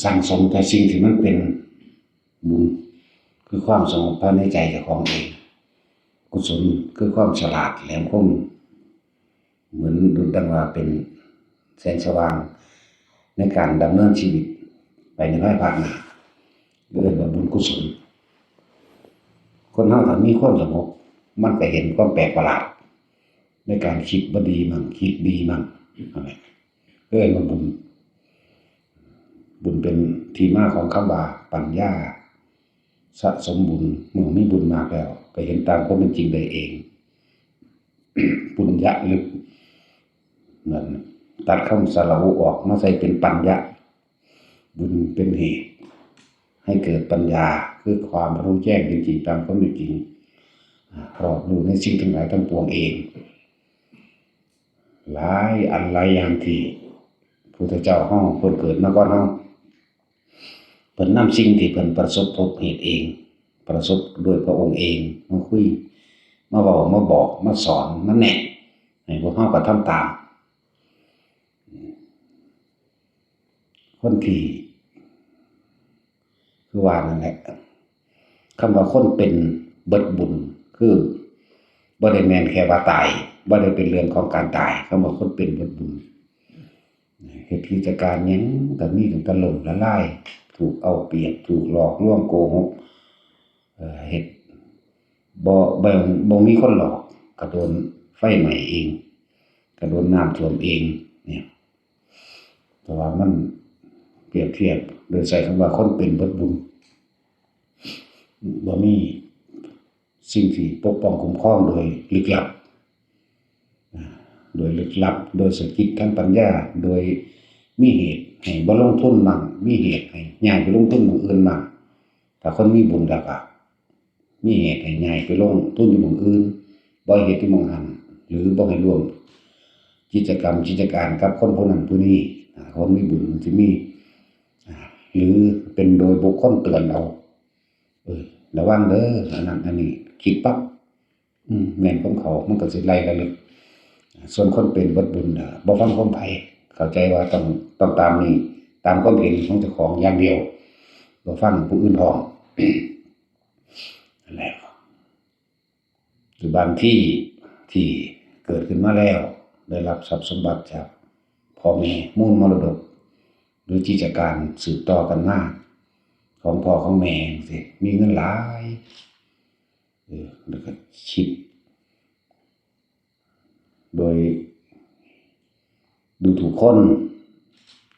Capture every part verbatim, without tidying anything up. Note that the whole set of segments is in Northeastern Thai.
สั่งสมแต่สิ่งที่มันเป็นบุญ คือความสงบภายในใจเจ้าของเอง กุศลคือความฉลาดแหลมคม เหมือนดุจดังว่าเป็นแสงสว่างในการดำเนินชีวิตไปในภายภาคหน้า เรียกว่าบุญกุศล คนเฮาถ้ามีความสงบ มันก็เห็นความแปลกประหลาด ในการคิดบ่ดีมั่ง คิดดีมั่ง นั่นแหละ เรียกว่าบุญ บุญเป็นที่มาของคำว่าปัญญา สะสมบุญ เมื่อมีบุญมากแล้ว ก็เห็นตามความเป็นจริงได้เอง ปุญญะลึก นั่น ตัดคำสระอุออก มาใส่เป็นปัญญะ บุญเป็นเหตุ ให้เกิดปัญญา คือความรู้แจ้งเห็นจริงตามความเป็นจริง รอบรู้ในสิ่งทั้งหลายทั้งปวงเอง หลายอันหลายอย่างที่พุทธเจ้าเฮาเพิ่นเกิดมาก่อนเฮา เพิ่นนำสิ่งที่เพิ่นประสบพบเห็นเอง ประสบด้วยพระองค์เอง มาคุย มาเว้า มาบอก มาสอน มาแนะ ให้พวกเฮากระทำตาม คนที่ คือว่านั่นแหละ คำว่าคนเป็นเบิดบุญ คือบ่ได้แม่นแค่ว่าตาย บ่ได้เป็นเรื่องของการตาย คำว่าคนเป็นเบิดบุญ เฮ็ดกิจการหยังก็มีตั้งแต่ล้มละลาย ถูกเอาเปรียบ ถูกหลอกลวงโกหก เอ่อ เฮ็ด บ่ บ่ บ่มีคนหลอก ก็โดนไฟไหม้เอง ก็โดนน้ำท่วมเอง เนี่ย แต่ว่ามันเปรียบเทียบโดยใช้คำว่าคนเป็นเบิดบุญ บ่มีสิ่งที่ปกป้องคุ้มครองโดยลึกลับ โดยลึกลับ โดยสะกิดทางปัญญา โดยมีเหตุให้บ่ลงทุนมั่ง มีเหตุให้ย้ายไปลงทุนหม่องอื่นมั่ง ถ้าคนมีบุญแล้วก็ มีเหตุให้ย้ายไปลงทุนอยู่หม่องอื่น บ่เฮ็ดอยู่หม่องหั้น หรือบ่ให้ร่วมกิจกรรมกิจการกับคนผู้นั้นผู้นี้ อ่า คนมีบุญมันสิมี อ่า หรือเป็นโดยบุคคลเตือนเอา เออ ระวังเด้อ อันนั้นอันนี้ คิดปั๊บ อืม แม่นของเขา มันก็สิไล่ระลึก ส่วนคนเป็นเบิดบุญน่ะ บ่ฟังความไผ เข้าใจว่าต้อง ต้องตามนี้ ตามความเห็นของเจ้าของอย่างเดียว บ่ฟังผู้อื่นพร้อม นั่นแหละ หรือบางที่ที่เกิดขึ้นมาแล้ว ได้รับทรัพย์สมบัติจากพ่อแม่ มูลมรดก หรือกิจการสืบต่อกันมา ของพ่อของแม่จั่งซี้ มีเงินหลาย เออ แล้วก็คิด โดยดูถูกคน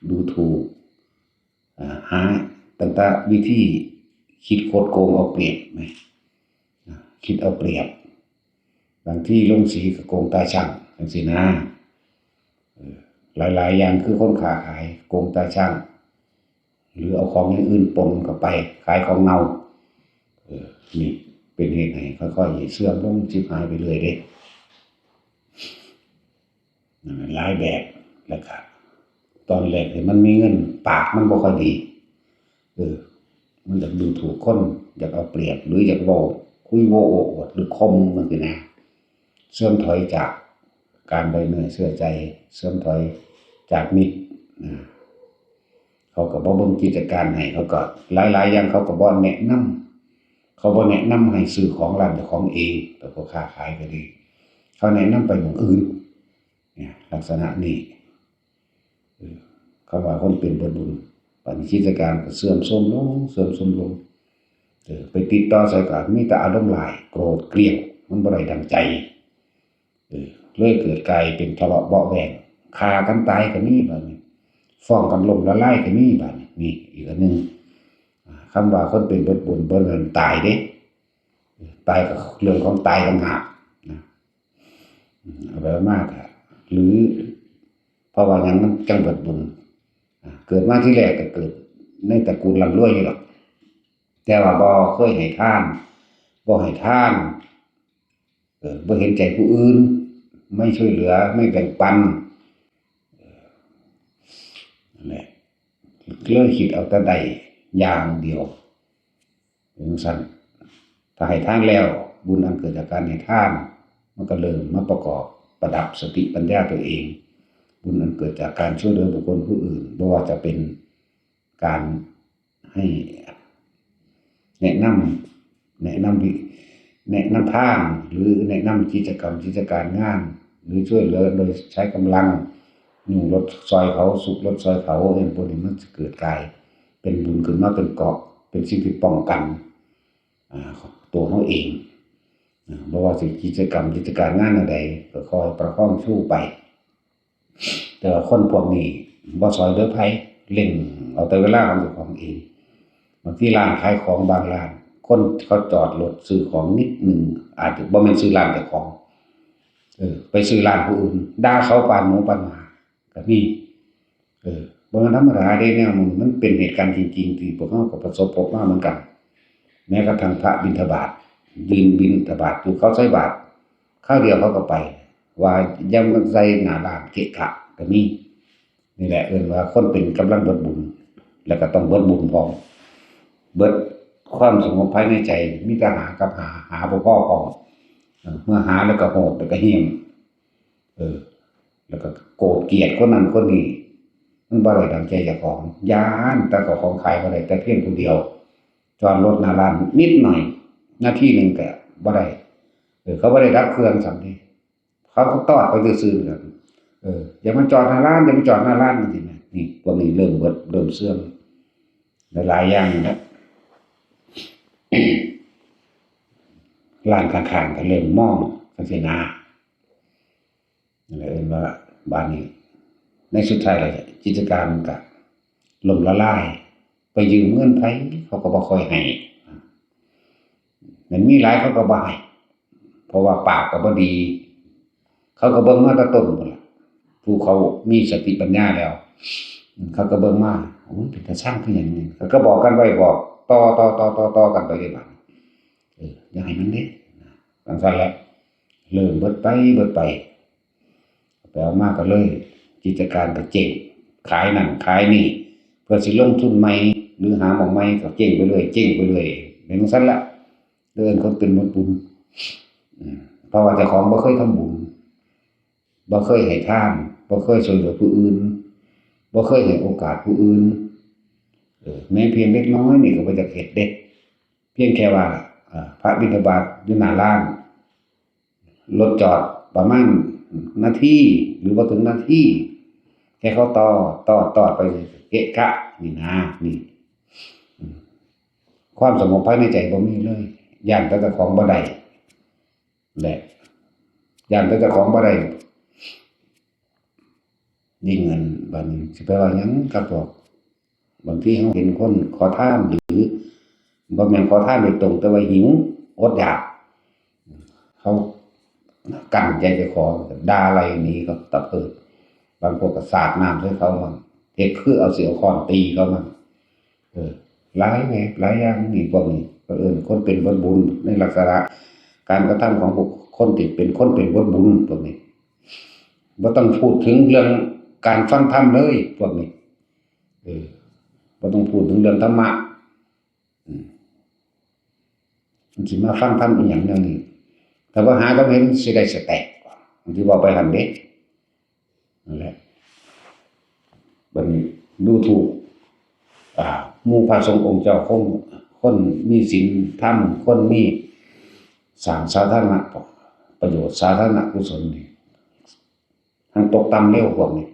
ดูถูก อ่า หาตั้งแต่วิธีคิดคดโกงเอาเปรียบนะ อ่า คิดเอาเปรียบ บางทีลงสีก็โกงตาชั่งจั่งซี้นะ เออ หลายๆอย่างคือคนค้าขายโกงตาชั่ง หรือเอาของอย่างอื่นปนเข้าไป ขายของเน่า เออ นี่เป็นเหตุให้ค่อยๆเสื่อมลง ชิบหายไปเรื่อยเด้ นั่นแหละ หลายแบบ แล้วก็ตอนแรกที่มันมีเงิน ปากมันบ่ค่อยดี เออ มันอยากดูถูกคน อยากเอาเปรียบ หรืออยากเว้า คุยโว้โอ้อวด หรือข่มจั่งซี้นะ เสื่อมถอยจากการไว้เนื้อเชื่อใจ เสื่อมถอยจากมิตรนะ เขาก็บ่เบิ่งกิจการให้ เขาก็หลายๆอย่างเขาก็บ่แนะนำ เขาบ่แนะนำให้ซื้อของร้านเจ้าของเอง แต่พ่อค้าขายก็ดี เขาแนะนำไปหม่องอื่น เนี่ย ลักษณะนี้ เออ คำว่าคนเป็นเบิดบุญ บัดนี้กิจการก็เสื่อมโทรมลง เสื่อมโทรมลง เออ ไปติดต่อไสก็มีแต่อารมณ์ร้าย โกรธเกรียด มันบ่ได้ดังใจ เออ เลยเกิดกลายเป็นทะเลาะเบาะแว้ง ฆ่ากันตายก็มีบัดนี้ ฟ้องกันล้มละลายก็มีบัดนี้ นี่อีกอันหนึ่ง อ่า คำว่าคนเป็นเบิดบุญบ่แม่นตายเด้ เออ ตายก็เรื่องของตายต่างหากนะ อืม เอาไปเอามาก็ หรือ เพราะว่าหยังมันจั่งเบิดบุญ อ่า เกิดมาทีแรกก็เกิดในตระกูลร่ำรวยอยู่ดอก แต่ว่าบ่เคยให้ทาน บ่ให้ทาน เออ บ่เห็นใจผู้อื่น ไม่ช่วยเหลือ ไม่แบ่งปัน เออ นั่นแหละ เลยคิดเอาแต่ได้อย่างเดียว จั่งซั้น ถ้าให้ทานแล้ว บุญอันเกิดจากการให้ทาน มันก็เริ่มมาประกอบประดับสติปัญญาตัวเอง บุญอันเกิดจากการช่วยเหลือบุคคลผู้อื่น บ่ว่าจะเป็น การให้แนะนำ แนะนำวิ แนะนำทาง หรือแนะนำกิจกรรมกิจการงาน หรือช่วยเหลือโดยใช้กำลัง หนุนรถซอยเขา สุกรถซอยเขา เอิ้นพวกนี้มันจะเกิดกลายเป็นบุญขึ้นมาเป็นเกราะ เป็นสิ่งที่ป้องกัน อ่า ตัวเขาเอง อ่า บ่ว่าสิกิจกรรมกิจการงานอันใด ก็คอยประคองสู้ไป แต่ว่าคนพวกนี้บ่ซอยเหลือไผ เร่งเอาแต่เวลาของเจ้าของเอง บางทีร้านขายของบางร้าน คนเขาจอดรถซื้อของนิดหนึ่ง อาจจะบ่แม่นซื้อร้านเจ้าของ เออ ไปซื้อร้านผู้อื่น ด่าเขาปานหมูปานหมา ก็มี เออ บ่แม่นธรรมดาเด้ แนวมัน มันเป็นเหตุการณ์จริงๆ ที่พวกเราก็ประสบพบมาเหมือนกัน แม้กระทั่งพระบิณฑบาต ยืนบิณฑบาตอยู่ เขาใส่บาตร คราวเดียวเขาก็ไป ว่าอย่ามาใส่หน้าร้านเกะกะ ก็มี นี่แหละเอิ้นว่าคนเป็นกำลังเบิดบุญ แล้วก็ต้องเบิดบุญพร้อม เบิดความสงบภายในใจ มีแต่หากับหา หาบ่พอพร้อม เออ เมื่อหาแล้วก็โหด แล้วก็เหี่ยม เออ แล้วก็โกรธเกลียดคนนั้นคนนี้ มันบ่ได้ดังใจเจ้าของ ย้านแต่เจ้าของขายบ่ได้ แต่เพียงผู้เดียว จอดรถหน้าร้านนิดหน่อย นาทีหนึ่งก็บ่ได้ เออ เขาบ่ได้ดับเครื่องซ้ำนี่ เขาก็ตอดไปซื่อๆ กัน เออ อย่ามาจอดหน้าร้าน อย่ามาจอดหน้าร้าน จังซี้นะ นี่ พวกนี้เริ่มเบิด เริ่มเสื่อม หลายๆ อย่างนี่แหละ ร้านข้างๆ ก็เริ่มมอง จังซี้นะ นั่นแหละเอิ้นว่า บาดนี้ ในสุดท้ายแล้ว กิจการมันก็ล่มละลาย ไปยืมเงินไผ เขาก็บ่ค่อยให้ มันมีหลายเขาก็บ่ให้ เพราะว่าปากก็บ่ดี เขาก็เบิ่งมาแต่ต้นพู้นล่ะ ผู้เขามีสติปัญญาแล้ว เขาก็เบิ่งมา โอ้ย เป็นตาซังคือหยังนี่ เขาก็บอกกันไว้ บอกต่อๆๆๆๆ กันไปเลยบาดนี้ เออ อย่าให้มันเด้ จังซั่นแหละ เริ่มเบิดไป เบิดไป ไปเอามาก็เลย กิจการก็เจ๊ง ขายนั่นขายนี่ เพื่อสิลงทุนใหม่ หรือหาหม่องใหม่ก็เจ๊งไปเรื่อย เจ๊งไปเรื่อย เป็นจังซั่นละ เอิ้นคนเป็นหมดบุญ อืม เพราะว่าเจ้าของบ่เคยทำบุญ บ่เคยให้ทาน บ่เคยช่วยเหลือผู้อื่น บ่เคยให้โอกาสผู้อื่น เออ แม้เพียงเล็กน้อยนี่ก็บ่อยากเฮ็ดเด้ เพียงแค่ว่า เอ่อ พระบิณฑบาตอยู่หน้าร้าน รถจอดประมาณนาทีหรือบ่ถึงนาที แค่เขาต่อ ต่อ ต่อไปเกะกะ นี่นะ นี่ อืม ความสงบภายในใจบ่มีเลย ย้านแต่เจ้าของบ่ได้ แหละ ย้านแต่เจ้าของบ่ได้ ยิ่งอัน บาดนี้สิไปว่าหยังกับพวก บางทีเราเห็นคนขอทาน หรือบ่แม่นขอทานโดยตรง แต่ว่าหิว อดอยาก เขากั้นใจเจ้าของ ด่าไล่หนีเขาตะเพิด บางพวกก็สาดน้ำใส่เขามั่ง เฮ็ดคือเอา สิเอาค้อนตีเขามั่ง เออ หลายแบบหลายอย่างนี่ พวกนี้ เผอิญคนเป็นเบิดบุญในลักษณะการกระทำของบุคคลที่เป็นคนเป็นเบิดบุญ พวกนี้ บ่ต้องพูดถึงเรื่องการฟังธรรมเลย พวกนี้ เออ บ่ต้องพูดถึงเรื่องธรรมะ อืม มันสิมาฟังธรรมอีหยังแนวนี้ แต่ว่าหาธรรมเห็นสิได้สแต็ก มันสิเว้าไปหั่นเด้ นั่นแหละ บัดนี้ดูถูก อ่า หมู่พระสงฆ์องค์เจ้า คน คนมีศีลธรรม คนมีสร้างสาธารณะประโยชน์ สาธารณกุศลนี่ ทั้งตกต่ำเร็วพวกนี้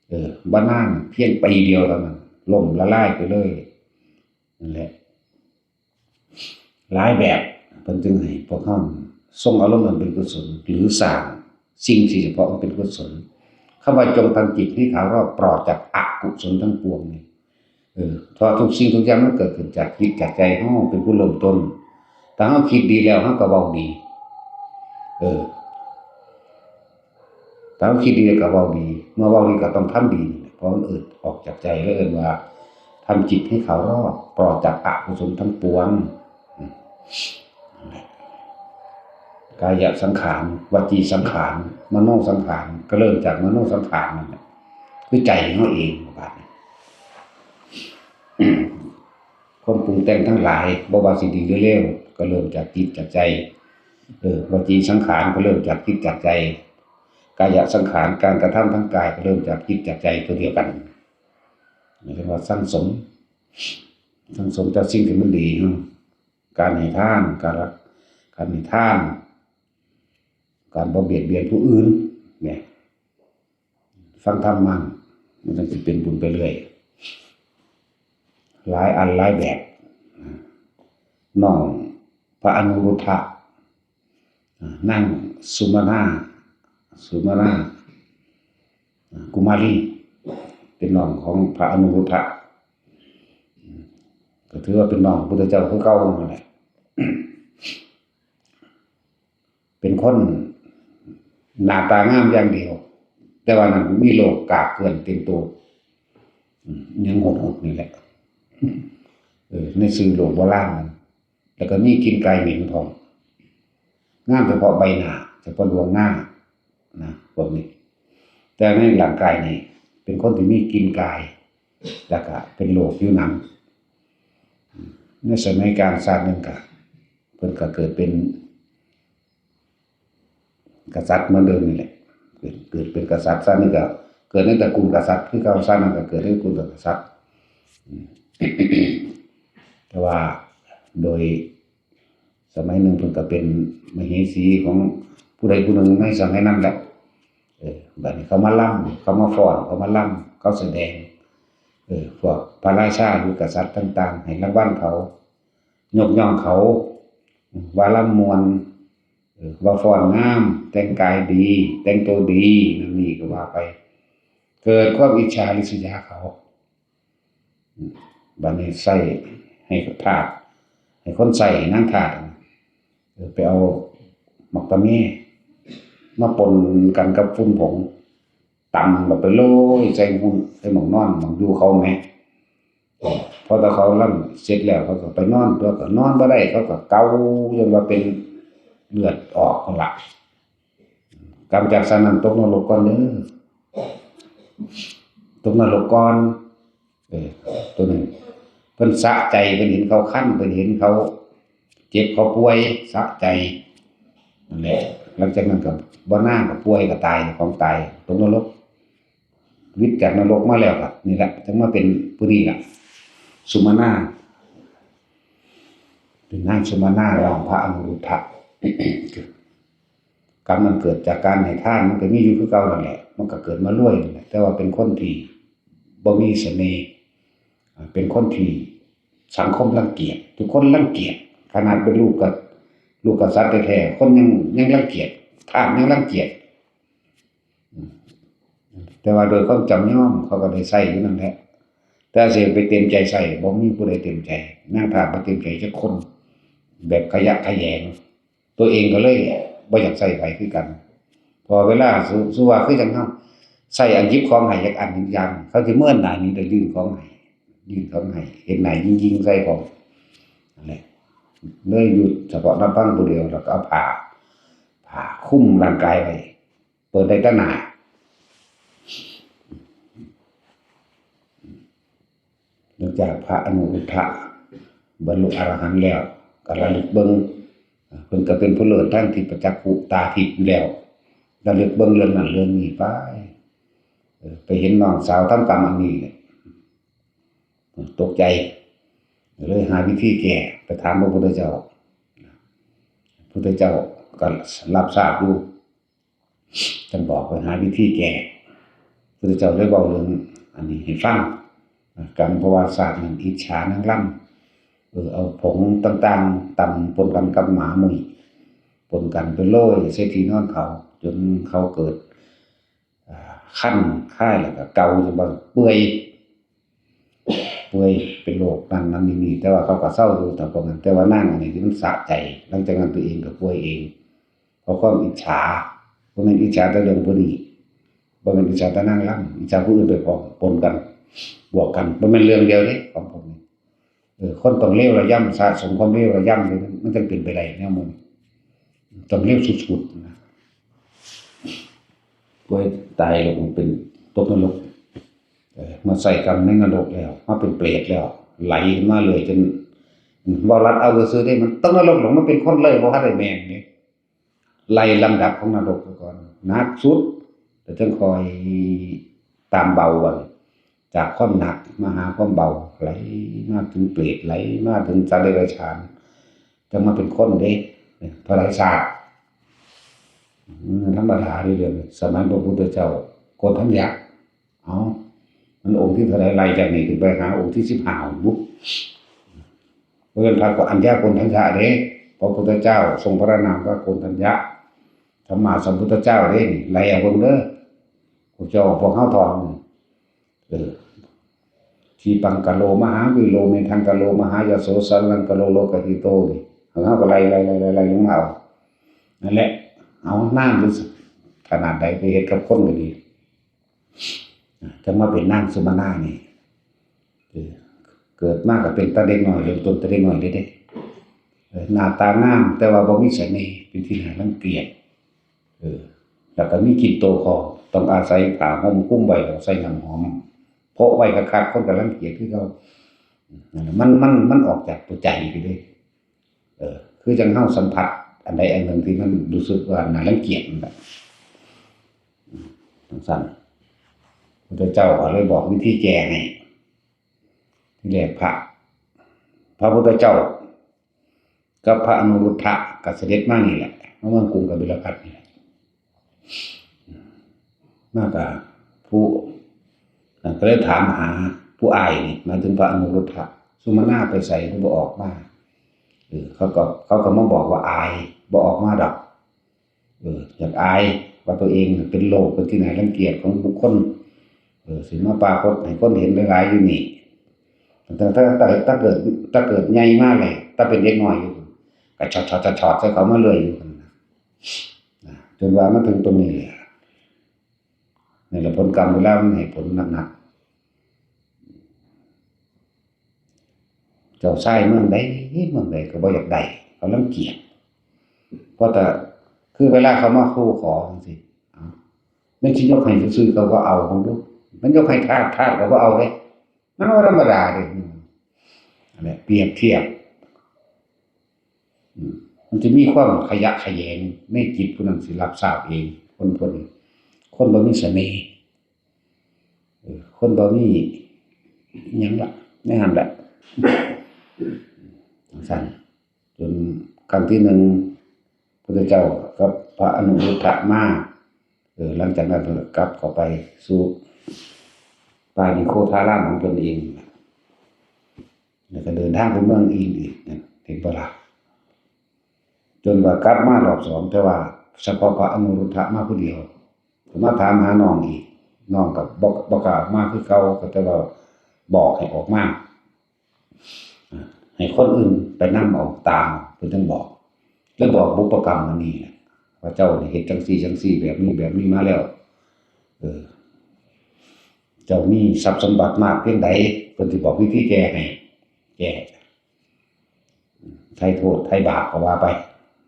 เออ บ่นาน เพียงปีเดียวเท่านั้น ล่มละลายไปเลย นั่นแหละ หลายแบบ เพิ่นจึงให้พวกเราทรงอารมณ์อันเป็นกุศล หรือสร้างสิ่งที่เฉพาะอันเป็นกุศล คำว่าจงทำจิตให้ขาวรอบปลอดจากอกุศลทั้งปวงนี่ เออ เพราะทุกสิ่งทุกอย่างมันเกิดขึ้นจากจิตจากใจเราเป็นผู้เริ่มต้น ถ้าเราคิดดีแล้วเราก็เว้าดี เออ ถ้าเราคิดดีก็เว้าดี เมื่อเว้าดีก็ต้องทำดีนั่นแหละ เพราะมันเอิ้นออกจากใจ แล้วเอิ้นว่าทำจิตให้ขาวรอบ ปลอดจากอกุศลทั้งปวง อืม กายสังขาร วจีสังขาร มโนสังขาร ก็เริ่มจากมโนสังขารนั่นแหละ คือใจของเราเอง บาดนี้ ความปรุงแต่งทั้งหลาย บ่ว่าสิดีหรือเลว ก็เริ่มจากจิตจากใจ เออ วจีสังขารก็เริ่มจากจิตจากใจ กายสังขาร การกระทำทางกายก็เริ่มจากจิตจากใจตัวเดียวกัน หมายถึงว่าสั่งสม สั่งสมแต่สิ่งที่มันดี การให้ทาน การรัก การให้ทาน การบ่เบียดเบียนผู้อื่น เนี่ย ฟังธรรมมัน มันจั่งสิเป็นบุญไปเรื่อย หลายอันหลายแบบ น้องพระอนุรุทธะ นางสุมาณา สุมาณา กุมารี เป็นน้องของพระอนุรุทธะ ก็ถือว่าเป็นน้องพระพุทธเจ้าคือเก่านั่นแหละ เป็นคนหน้าตางามอย่างเดียว แต่ว่านั้นมีโรคกากเกลื่อนเต็มตัว อืม ยังหดๆนี่แหละ เออ ในชื่อโรคโบราณมัน แล้วก็มีกลิ่นกายเหม็นพร้อม งามเฉพาะใบหน้า เฉพาะดวงหน้า นะ พวกนี้ แต่ในร่างกายนี่ เป็นคนที่มีกลิ่นกาย แล้วก็เป็นโรคผิวหนัง ในสมัยกาลชาติหนึ่งก็ เพิ่นก็เกิดเป็นกษัตริย์เหมือนเดิมนี่แหละ เกิด เกิดเป็นกษัตริย์ ชาตินี้ก็เกิดในตระกูลกษัตริย์ คือเก่า ชาตินั้นก็เกิดในตระกูลกษัตริย์ อืม แต่ว่าโดยสมัยหนึ่งเพิ่นก็เป็นมเหสีของผู้ใดผู้หนึ่งในสมัยนั้นแหละ เออ บัดนี้เขามาลำ เขามาฟ้อน เขามาลำ เขาแสดง เออ พวกพระราชาหรือกษัตริย์ต่างๆ ให้รางวัลเขา ยกย่องเขา ว่าลำม่วน เออ ว่าฟ้อนงาม แต่งกายดี แต่งตัวดี นั่นนี่ก็ว่าไป เกิดความอิจฉาริษยาเขา อืม บัดนี้ใส่ให้ทาส ให้คนใส่นางทาส เออ ไปเอาหมากตะเมมาปนกันกับฝุ่นผง ตำแล้วไปโรยใส่หม้อง ใส่หม้องนอนหม้องอยู่เขาแหม พอแต่เขาลำเสร็จแล้วเขาก็ไปนอน ตัวก็นอนบ่ได้ เขาก็เกาจนว่าเป็นเลือดออกนั่นล่ะ กำจากสันนั้นตกนรกก่อนเด้อ ตกนรกก่อน เออ ตัวหนึ่ง เพิ่นสะใจ เพิ่นเห็นเขาคัน เพิ่นเห็นเขาเจ็บเขาป่วย สะใจ นั่นแหละ หลังจากนั้นก็บ่นานก็ป่วยก็ตาย ของตาย ตกนรก หวิดจากนรกมาแล้วก็นี่แหละ จั่งมาเป็นผู้นี้ล่ะ สุมาณา เป็นนางสุมาณา น้องพระอนุรุทธะ กรรมมันเกิดจากการให้ทาน มันก็มีอยู่คือเก่านั่นแหละ มันก็เกิดมารวยนั่นแหละ แต่ว่าเป็นคนที่บ่มีเสน่ห์ อ่า เป็นคนที่สังคมรังเกียจ ทุกคนรังเกียจ ขนาดเป็นลูกกับ ลูกกษัตริย์แท้ๆ คนยัง ยังรังเกียจ ทาสยังรังเกียจ อืม แต่ว่าโดยความจำยอม เขาก็ได้ใส่อยู่นั่นแหละ แต่สิไปเต็มใจใส่ บ่มีผู้ใดเต็มใจ นางทาสบ่เต็มใจจักคน แบบขยะแขยง ตัวเองก็เลยบ่อยากใส่ไผคือกัน พอเวลา สมมุติว่าคือจั่งเฮาใส่อันหยิบของให้จักอันหนึ่งอย่าง เขาสิเมินหน้าหนี แต่ยื่นของให้ ยื่นของให้ เห็นหน้ายิงๆ ใส่พร้อม นั่นแหละ เลยอยู่เฉพาะลำพังผู้เดียว แล้วก็เอาผ้า ผ้าคลุมร่างกายไว้ เปิดได้แต่หน้า หลังจากพระอนุรุทธะบรรลุอรหันต์แล้ว ก็ระลึกเบิ่ง เพิ่นก็เป็นผู้เลิศทางทิพย์ประจักขุตาทิพย์อยู่แล้ว ระลึกเบิ่งเรื่องนั้นเรื่องนี้ไป เออ ไปเห็นน้องสาวทำกรรมอันนี้ ตกใจ เลยหาวิธีแก้ ไปถามพระพุทธเจ้า พุทธเจ้าก็รับทราบอยู่ ท่านบอกไปหาวิธีแก้ พุทธเจ้าเลยเว้าเรื่องอันนี้ให้ฟัง กรรมประวัติศาสตร์นั่นอิจฉานางรำ เออ เอาผงต่างๆ ตำปนกันกับหมามุ่ย ปนกันไปโรยใส่ที่นอนเขา จนเขาเกิด อ่า คันคายแล้วก็เกาจนว่าเปื่อย เปื่อยเป็นโรคนั่นนั่นนี่นี่ แต่ว่าเขาก็เซาอยู่ แต่พวกนั้น แต่ว่านางอันนี้ที่มันสะใจ หลังจากนั้นตัวเองก็ป่วยเอง เพราะความอิจฉา บ่แม่นอิจฉาแต่เรื่องผู้นี้ บ่แม่นอิจฉาแต่นางรำ อิจฉาผู้อื่นไปพร้อม ปนกัน บวกกัน บ่แม่นเรื่องเดียวเด้ ของพวกนี้ เออ คนต้องเลวระยำ สะสมความเลวระยำเลย มันจั่งเป็นไปได้แนวหมู่นี้ ต้องเลวสุดๆ นะ ป่วยตายแล้วมันเป็นตกนรก เออ มาใส่กรรมในนรกแล้ว มาเป็นเปรตแล้ว ไหลมาเลยจน เว้าลัดเอาซื่อๆ เด้ มันตกนรกแล้ว มันเป็นคนเลย บ่ทันได้แม่นเด้ ไล่ลำดับของนรกไปก่อน หนักสุด แล้วจั่งค่อยตามเบาบัดนี้ จากความหนักมาหาความเบา ไหลมาถึงเปรต ไหลมาถึงสัตว์เดรัจฉาน จั่งมาเป็นคนเด้ เท่าไหร่ชาติ มันธรรมดาเด้เรื่องนี้ สมัยพระพุทธเจ้า โกณฑัญญะ เอ้า มันองค์ที่เท่าไหร่ ไล่จากนี้ขึ้นไปหาองค์ที่สิบห้า บุ เพราะฉะนั้นพระโกณฑัญญะ โกณฑัญญะเด้ พระพุทธเจ้าทรงพระนามว่าโกณฑัญญะ สัมมาสัมพุทธเจ้าเด้นี่ ไล่เอาเบิ่งเด้อ พวกเจ้า พวกเฮาทอง เออ ทีปังกะโลมหาวีโร เมทังกะโลมหายโส สรณังกะโลโลกหิโต นี่ เฮาก็ไล่ ไล่ ไล่ ไล่ ไล่ลงมาเอา นั่นแหละ เอานางหรือขนาดใดไปเฮ็ดกับคนก็ดี จั่งมาเป็นนางสุมาณานี่ เออ เกิดมาก็เป็นตาเด็กน้อย เริ่มต้นตาเด็กน้อยเลยเด้ เออ หน้าตางาม แต่ว่าบ่มีเสน่ห์ เป็นที่น่ารังเกียจ เออ แล้วก็มีกลิ่นตัวคอ ต้องอาศัยผ้าห่มคลุมไว้ แล้วใส่น้ำหอม โพกไว้คักๆ คนก็รังเกียจคือเก่า นั่นน่ะ มัน มัน มันออกจากตัวใจไปเลย เออ คือจั่งเฮาสัมผัสอันใดอันหนึ่งที่มันรู้สึกว่าน่ารังเกียจนั่นแหละ จั่งซั้น พุทธเจ้าก็เลยบอกวิธีแก้ให้ ทีแรกพระ พระพุทธเจ้า กับพระอนุรุทธะก็เสด็จมานี่แหละ มาเมืองกรุงกบิลพัสดุ์นี่แหละ มาก็ผู้ ก็เลยถามหาผู้อ้ายนี่ หมายถึงพระอนุรุทธะ สุมาณาไปไสคือบ่ออกมา เออ เขาก็ เขาก็มาบอกว่าอาย บ่ออกมาดอก เออ อยากอายว่าตัวเองเป็นโรค เป็นที่น่ารังเกียจของบุคคล เออ สิมาปรากฏให้คนเห็นหลายๆอยู่นี่ ตั้งแต่ ตั้งแต่ ตั้งเกิด ตั้งเกิดใหญ่มาเลย ตั้งเป็นเด็กน้อยอยู่ ก็ชอดๆๆๆใส่เขามาเรื่อยอยู่ นะ จนว่ามาถึงตรงนี้แหละ นี่แหละผลกรรม เวลามันให้ผลหนักๆ เจ้าชายเมืองใด เมืองใดก็บ่อยากได้ เขารังเกียจ เพราะแต่ คือเวลาเขามาสู่ขอจังซี้ เอ้า แม่นสิยกให้ซื่อๆก็บ่เอา เบิ่งดู มันยกให้ทาส ทาสก็บ่เอาเด้ มันบ่ธรรมดาเด้ อืม อันเนี้ยเปรียบเทียบ อืม มันจะมีความขยะแขยงในจิตผู้นั้นสิรับทราบเอง คนผู้นี้ คนบ่มีเสน่ห์ เออ คนบ่มีอิหยังละ ในหั้นแหละ จั่งซั้น จนครั้งที่หนึ่ง พุทธเจ้ากับพระอนุรุทธะมา เออ หลังจากนั้นเพิ่นก็กลับเข้าไปสู่ป่านิโคธารามของเพิ่นเอง แล้วก็เดินทางไปเมืองอื่นอีก นั่น เห็นบ่ล่ะ จนว่ากลับมารอบสอง แต่ว่าเฉพาะพระอนุรุทธะมาผู้เดียว ก็มาถามหาน้องอีก น้องก็บ่ บ่กล้าออกมาคือเก่า ก็แต่ว่าบอกให้ออกมา อ่า ให้คนอื่นไปนำเอาตาม เพิ่นจั่งบอก เลยบอกบุพกรรมอันนี้แหละ ว่าเจ้านี่เฮ็ดจังซี่จังซี่ แบบนี้แบบนี้มาแล้ว เออ เจ้ามีทรัพย์สมบัติมากเพียงใด เพิ่นสิบอกวิธีแก้ให้ แก้ ไถ่โทษไถ่บาปก็ว่าไป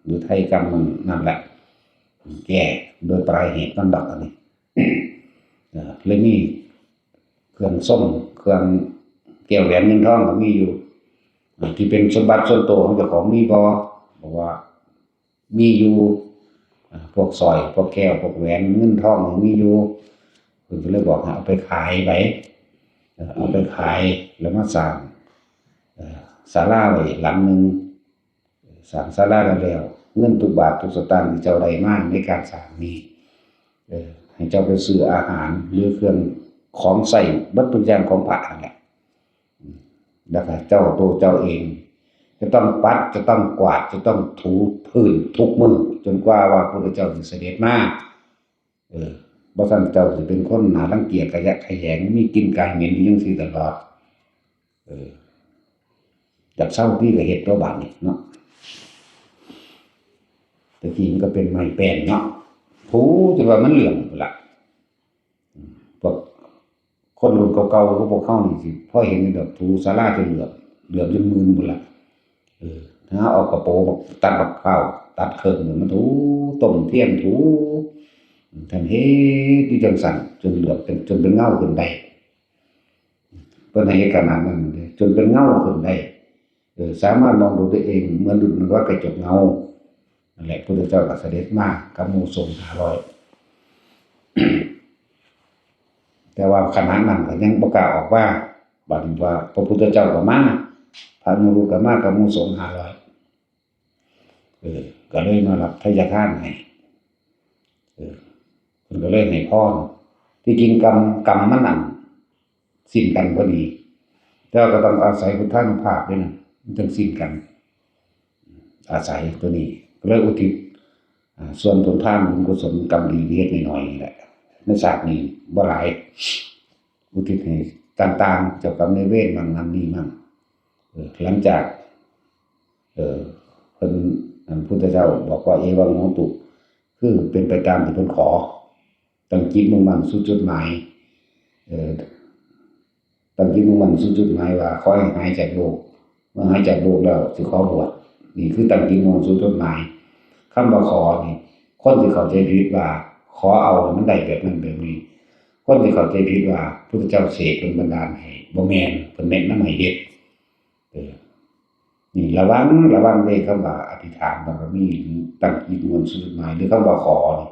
หรือไถ่กรรมมันนั่นแหละ แก้โดยปลายเหตุมันดอกอันนี้ เออ เลยมีเครื่องทรง เครื่องแก้วแหวนเงินทองก็มีอยู่ อ่า ที่เป็นสมบัติส่วนตัวของเจ้าของมีบ่ บอกว่ามีอยู่ อ่า พวกสร้อย พวกแก้ว พวกแหวนเงินทองมีอยู่ เพิ่นก็เลยบอกให้เอาไปขายไป เออ เอาไปขายแล้วมาสร้าง เอ่อ ศาลาไว้หลังหนึ่ง สร้างศาลาแล้ว เงินทุกบาททุกสตางค์ที่เจ้าได้มาในการสร้างนี้ เอ่อ ให้เจ้าไปซื้ออาหารหรือเครื่องของใช้เบิดทุกอย่างของพระนั่นแหละ อืม แล้วก็เจ้าตัวเจ้าเอง จะต้องปัด จะต้องกวาด จะต้องถูพื้นทุกมื้อ จนกว่าว่าพระพุทธเจ้าสิเสด็จมา เออ บ่ซั้นเจ้าสิเป็นคนน่ารังเกียจ ขยะแขยง มีกลิ่นกายเหม็นอยู่จั่งซี้ตลอด เออ อยากเซาติก็เฮ็ดตั่วบาดนี้เนาะ แต่กี้มันก็เป็นไม้แป้นเนาะ ถูจนว่ามันเหลืองพู้นล่ะ พวกคนรุ่นเก่าๆ คือพวกเฮานี่สิพอเห็นอยู่ดอก ถูศาลาจนเหลือง เหลืองจนมึนพู้นล่ะ เออ ถ้าเอากระโปรงตัดบักพร้าว ตัดเคิ่งนี่ มันถู ต้มเทียนถู ท่านเฮ็ดอยู่จั่งซั้น จนเหลืองเป็น จนเป็นเงาขึ้นได้ เพิ่นให้เฮ็ดขนาดนั้นเด้ จนเป็นเงาขึ้นได้ เออ สามารถมองดูตัวเองเหมือนดุจดังว่ากระจกเงา นั่นแหละ พุทธเจ้าก็เสด็จมากับหมู่สงฆ์ห้าร้อย แต่ว่าขณะนั้นก็ยังบ่กล้าออกมา บัดนี้ว่าพระพุทธเจ้าก็มา พระอนุรุทธก็มากับหมู่สงฆ์ห้าร้อย เออ ก็เลยมารับไทยทานให้ เออ เพิ่นก็เลยให้พร ที่จริงกรรม กรรมมันนั่นสิ้นกันพอดี แต่ว่าก็ต้องอาศัยพุทธานุภาพด้วยนะ มันจั่งสิ้นกัน อาศัยตัวนี้ ก็เลยอุทิศ อ่า ส่วนผลทานบุญกุศลกรรมดีที่เฮ็ดน้อยๆนี่แหละ ในชาตินี้บ่หลาย อุทิศให้ต่างๆ เจ้ากรรมนายเวรมั่งนั่นนี่มั่ง เออ หลังจาก เออ เพิ่น อันพุทธเจ้าบอกว่า เอวังโหตุ คือเป็นไปตามที่เพิ่นขอ ตั้งจิตมุ่งมั่นสู่จุดหมาย เออ ตั้งจิตมุ่งมั่นสู่จุดหมายว่าขอให้หายจากโรค เมื่อหายจากโรคแล้วสิขอบวช นี่คือตั้งจิตมุ่งสู่จุดหมาย คำว่าขอนี่ คนที่เข้าใจผิดว่าขอเอาให้มันได้แบบนั้นแบบนี้ คนที่เข้าใจผิดว่าพุทธเจ้าเสกดลบันดาลให้ บ่แม่น เพิ่นแนะนำให้เฮ็ด เออ นี่ระวัง ระวังเด้อ คำว่าอธิษฐานบารมี หรือตั้งจิตมุ่งสู่จุดหมาย หรือคำว่าขอนี่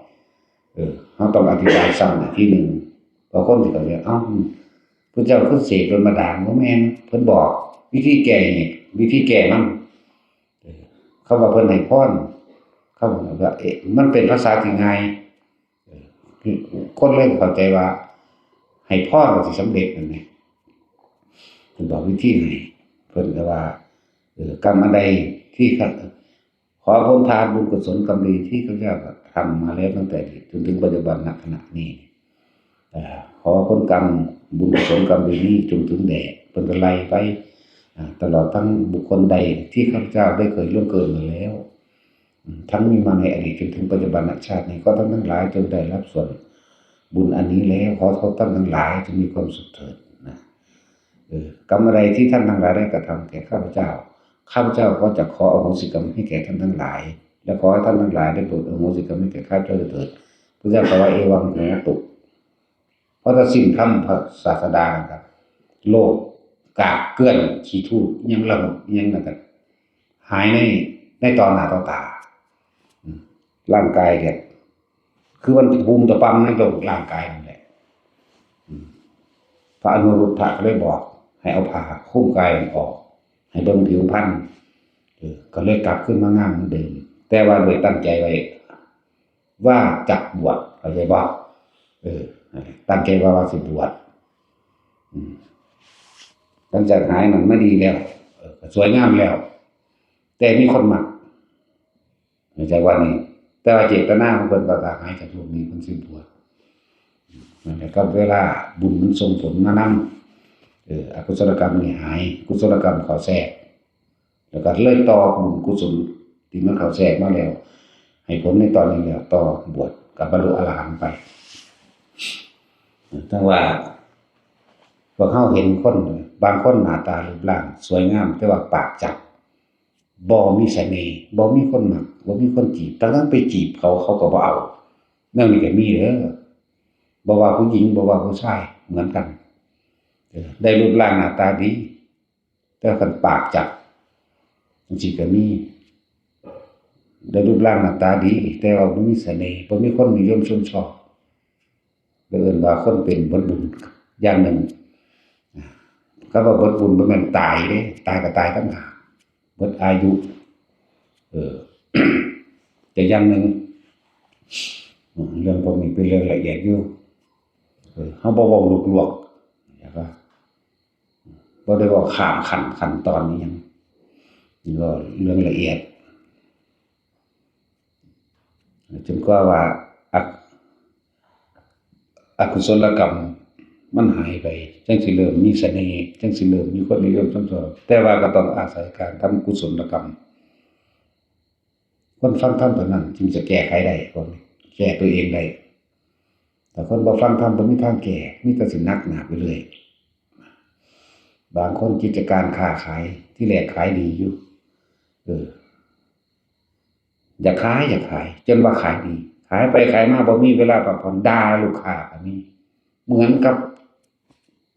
เออ เราต้องอธิบายซ้ำอีกทีหนึ่ง เพราะคนที่เข้าใจ เอ้า พุทธเจ้าคือเสกดลบันดาล บ่แม่น เพิ่นบอกวิธีแก้เหตุ วิธีแก้มัน เออ คำว่าเพิ่นให้พร คำว่า เอ๊ะ มันเป็นภาษาที่ง่าย เออ คนเลยเข้าใจว่า ให้พรก็สิสำเร็จนั่นแหละ เพิ่นบอกวิธีให้ เพิ่นก็ว่า เออ กรรมอันใดที่ข้า ขอผลทานบุญกุศลกรรมดีที่ข้าพเจ้าทำมาแล้วตั้งแต่เด็กจนถึงปัจจุบันณขณะนี้ เอ่อ ขอผลกรรมบุญกุศลกรรมดีนี้จงถึงแด่ เพิ่นก็ไล่ไป อ่า ตลอดทั้งบุคคลใดที่ข้าพเจ้าได้เคยล่วงเกินมาแล้ว อืม ทั้งมีมาในอดีตจนถึงปัจจุบันชาตินี้ ขอท่านทั้งหลายจงได้รับส่วนบุญอันนี้แล้ว ขอท่านทั้งหลายจงมีความสุขเถิดนะ เออ กรรมอะไรที่ท่านทั้งหลายได้กระทำแก่ข้าพเจ้า ข้าพเจ้าก็จะขออโหสิกรรมให้แก่ท่านทั้งหลาย และขอให้ท่านทั้งหลายได้โปรดอโหสิกรรมให้แก่ข้าพเจ้าด้วยเถิด พระเจ้าตรัสว่า เอวังโหตุ พอตัดสิ้นคำพระศาสดานะครับ โรคกากเกลื่อนขี้ทูดยังระหดยังนั่นก็หายใน ในต่อหน้าต่อตา อืม ร่างกายเนี่ย คือมันภูมิตะปังในโลกร่างกายนั่นแหละ อืม พระอนุรุทธะก็เลยบอก ให้เอาผ้าคลุมกายออก ให้เบิ่งผิวพรรณ เออ ก็เลยกลับขึ้นมางามเหมือนเดิม แต่ว่าโดยตั้งใจไว้ ว่าจักบวช เข้าใจบ่ เออ ตั้งใจว่า ว่าสิบวช อืม หลังจากหายนั่นมาดีแล้ว เออ ก็สวยงามแล้ว แต่มีคนมัก เข้าใจว่านี่ แต่ว่าเจตนาของเพิ่นว่าถ้าหายจากโรคนี้เพิ่นสิบวช นั่นแหละครับ เวลาบุญมันส่งผลมานำ เออ อกุศลกรรมนี่หาย กุศลกรรมเข้าแทรก แล้วก็เลยต่อบุญกุศลที่มันเข้าแทรกมาแล้ว ให้ผลในตอนนี้แล้ว ต่อบวชก็บรรลุอรหันต์ไป จั่งว่า พวกเราเห็นคน บางคนหน้าตารูปร่างสวยงาม แต่ว่าปากจัด บ่มีเสน่ห์ บ่มีคนมัก บ่มีคนจีบ ทั้งๆไปจีบเขา เขาก็บ่เอา แนวนี้ก็มีเด้อ บ่ว่าผู้หญิง บ่ว่าผู้ชาย เหมือนกัน เออ ได้รูปร่างหน้าตาดี แต่คันปากจัด จั่งซี้ก็มี ได้รูปร่างหน้าตาดี แต่ว่าบ่มีเสน่ห์ บ่มีคนนิยมชมชอบ ก็เอิ้นว่าคนเป็นเบิดบุญอย่างหนึ่ง คำว่าเบิดบุญบ่แม่นตายเด้ ตายก็ตายต่างหาก เบิดอายุ เออ แต่อย่างหนึ่ง อืม เรื่องพวกนี้เป็นเรื่องละเอียดอยู่ เออ เราบ่เว้าลวกๆ แล้วก็บ่ได้เว้าข้ามขั้น ขั้นตอนอิหยัง นี่ก็เรื่องละเอียด จนกว่าว่า อ- อกุศลกรรมมันหายไป จั่งสิเริ่มมีเสน่ห์ จั่งสิเริ่มมีคนนิยมชมชอบ แต่ว่าก็ต้องอาศัยการทำกุศลกรรม คนฟังธรรมเท่านั้นจึงจะแก้ไขได้ พวกนี้ แก้ตัวเองได้ แต่คนบ่ฟังธรรมบ่มีทางแก้ มีแต่สิหนักหนาไปเรื่อย บางคนกิจการค้าขาย ที่แรกขายดีอยู่ เออ อยากขาย อยากขาย จนว่าขายดี ขายไปขายมาบ่มีเวลาพักผ่อน ด่าลูกค้าก็มี เหมือนกับ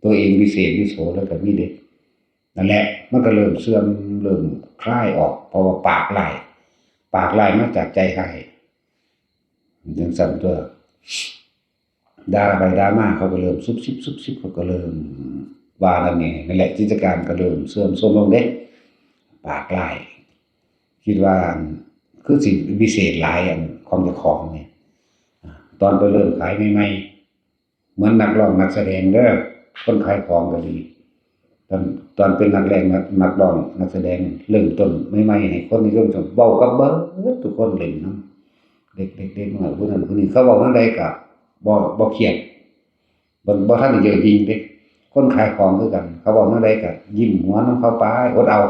ตัวเองวิเศษวิโสแล้วก็มีเด้ นั่นแหละ มันก็เริ่มเสื่อม เริ่มคลายออก เพราะว่าปากร้าย ปากร้ายมาจากใจร้าย จั่งซั้นตั๊ว ด่าไปด่ามาเขาก็เริ่มซุบซิบซุบซิบ เขาก็เริ่มว่านั่นนี่ นั่นแหละ กิจการก็เริ่มเสื่อมโทรมลงเด้ ปากร้าย คิดว่าคือสิวิเศษหลายอันของเจ้าของนี่ ตอนไปเริ่มขายใหม่ๆ เหมือนนักร้องนักแสดงเด้อ คนขายของก็ดี ตอน ตอนเป็นนักแรงนัก นักร้องนักแสดงเริ่มต้นใหม่ๆ ให้คนนิยมชม เว้ากับเบิดทุกคนเล่นนำ เด็กๆ เด็กน้อยผู้นั้นผู้นี้ เขาเว้าแนวใดก็บ่ บ่เครียด บ่ บ่ทันได้เย่อหยิ่งเด้ คนขายของคือกัน เขาเว้าแนวใดก็ยิ้มหัวนำเขาไป อดเอา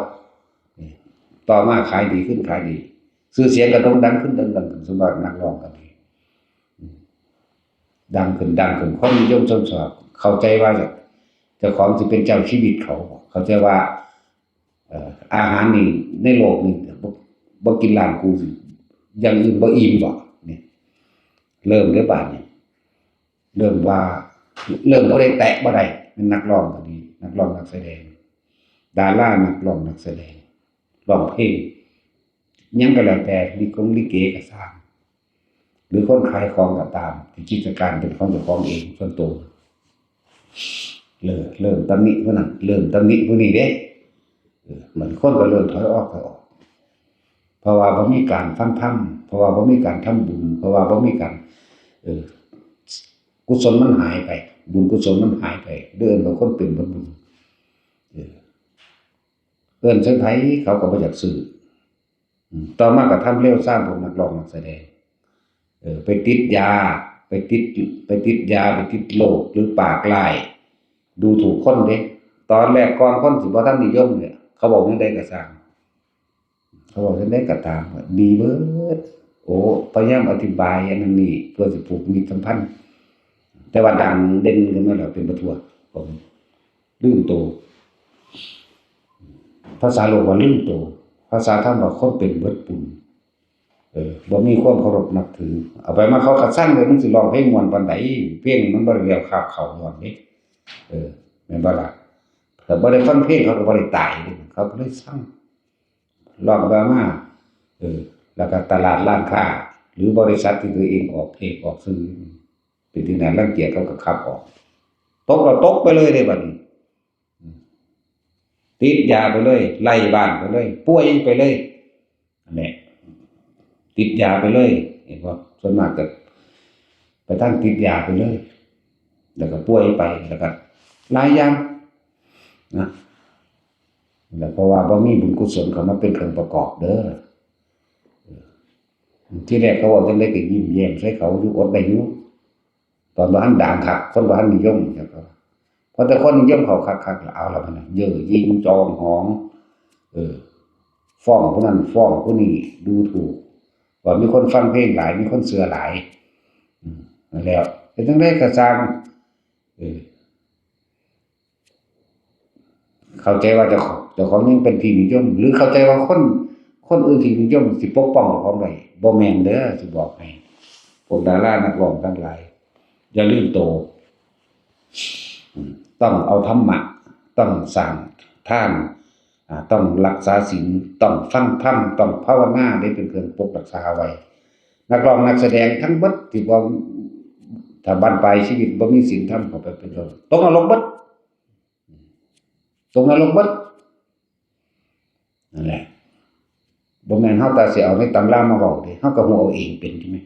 ต่อมาขายดีขึ้นขายดี ชื่อเสียงก็โด่งดังขึ้นโด่งดังขึ้น สมมุติว่านักร้องก็ดี ดังขึ้นดังขึ้น คนนิยมชมชอบ เข้าใจว่าเจ้าของสิเป็นเจ้าชีวิตเขา เข้าใจว่า เอ่อ อาหารนี่ในโลกนี่ บ่ บ่กินร้านกูสิ อย่างอื่นบ่อิ่มบ่ นี่ เริ่มเด้อบาดนี้ เริ่มว่า เริ่มบ่ได้แตะบ่ได้ เป็นนักร้องก็ดี นักร้องนักแสดง ดารานักร้องนักแสดง ร้องเพลง หยังก็แล้วแต่ ลิกงลิเกก็ซ่าง หรือคนขายของก็ตาม ที่กิจการเป็นของเจ้าของเองส่วนตัว เริ่ม เริ่มตำหนิผู้นั้น เริ่มตำหนิผู้นี้เด้ เออ เหมือนคนก็เริ่มถอยออก ถอยออก เพราะว่าบ่มีการฟังธรรม เพราะว่าบ่มีการทำบุญ เพราะว่าบ่มีการ เออ กุศลมันหายไป บุญกุศลมันหายไป เดินบางคนเป็นบ่บุญ เออ เอิ้นใส่ไผเขาก็บ่อยากซื้อ อืม ต่อมาก็ทำเลวซามพวกนักร้องนักแสดง เออ ไปติดยา ไปติด ไปติดยา ไปติดโรค หรือปากร้าย ดูถูกคนเด้ ตอนแรกก่อนคนสิบ่ทันนิยมเนี่ย เขาบอกจั่งใดก็ซ่าง เขาบอกจั่งใดก็ตาม ดีเบิด โอ้ พยายามอธิบายอันนั้นนี่ เพื่อสิผูกมิตรสัมพันธ์ แต่ว่าดังเด่นขึ้นมาแล้วเป็นบ่ทั่ว ผม ลืมโต ภาษาโลกว่าลืมโต ภาษาธรรมว่าคนเป็นเบิดปุน เออ บ่มีความเคารพนับถือ เอาไปมาเขาก็ซังเลย มึงสิร้องเพลงม่วนปานใด เพลงมันบ่ได้แล้วคาบเขาย้อนเด้ เออ แม่นบ่ล่ะ ถ้าบ่ได้ฟังเพลงเขาก็บ่ได้ตายเด้ เขาก็เลยซัง ร้องไปมา เออ แล้วก็ตลาดร้านค้า หรือบริษัทที่ตัวเองออกเพจออกสื่อ เป็นที่น่ารังเกียจเขาก็ขับออก ตกก็ตกไปเลยเด้บัดนี้ อืม ติดยาไปเลย ไร้บ้านไปเลย ป่วยไปเลย นั่นแหละ ติดยาไปเลย เห็นบ่ ส่วนมากก็ไปทางติดยาไปเลย แล้วก็ป่วยไป แล้วก็หลายอย่างนะ แล้วเพราะว่าบ่มีบุญกุศลเข้ามาเป็นเครื่องประกอบเด้อ เออ ทีแรกเขาเว้าจั่งใดก็ยิ้มแย้มใส่เขาอยู่ อดได้อยู่ ตอนบ่ทันดังคัก คนบ่ทันนิยม พอแต่คนนิยมเขาคักๆ แล้วเอาละบัดนี้ เย่อหยิ่งจองหอง เออ ฟ้องผู้นั้นฟ้องผู้นี้ ดูถูก ว่ามีคนฟังเพลงหลาย มีคนเชื่อหลาย อืม นั่นแหละ เป็นจั่งใดก็ซ่าง เออ เข้าใจว่าเจ้าของ เจ้าของยังเป็นที่นิยม หรือเข้าใจว่าคน คนอื่นที่นิยมสิปกป้องเจ้าของได้ บ่แม่นเด้อ สิบอกให้ พวกดารานักร้องทั้งหลาย อย่าลืมโต อืม ต้องเอาธรรมะ ต้องสร้างทาน อ่า ต้องรักษาศีล ต้องฟังธรรม ต้องภาวนาได้เป็นเครื่องปกรักษาไว้ นักร้องนักแสดงทั้งเบิดที่บ่ ถ้าบั้นปลายชีวิตบ่มีศีลธรรมเข้าไปเป็นต้น ตกนรกเบิด ตกนรกเบิด นั่นแหละ บ่แม่นเฮาแต่สิเอาในตำรามาเว้าเด้ เฮาก็ฮู้เอาเองเป็นใช่ไหม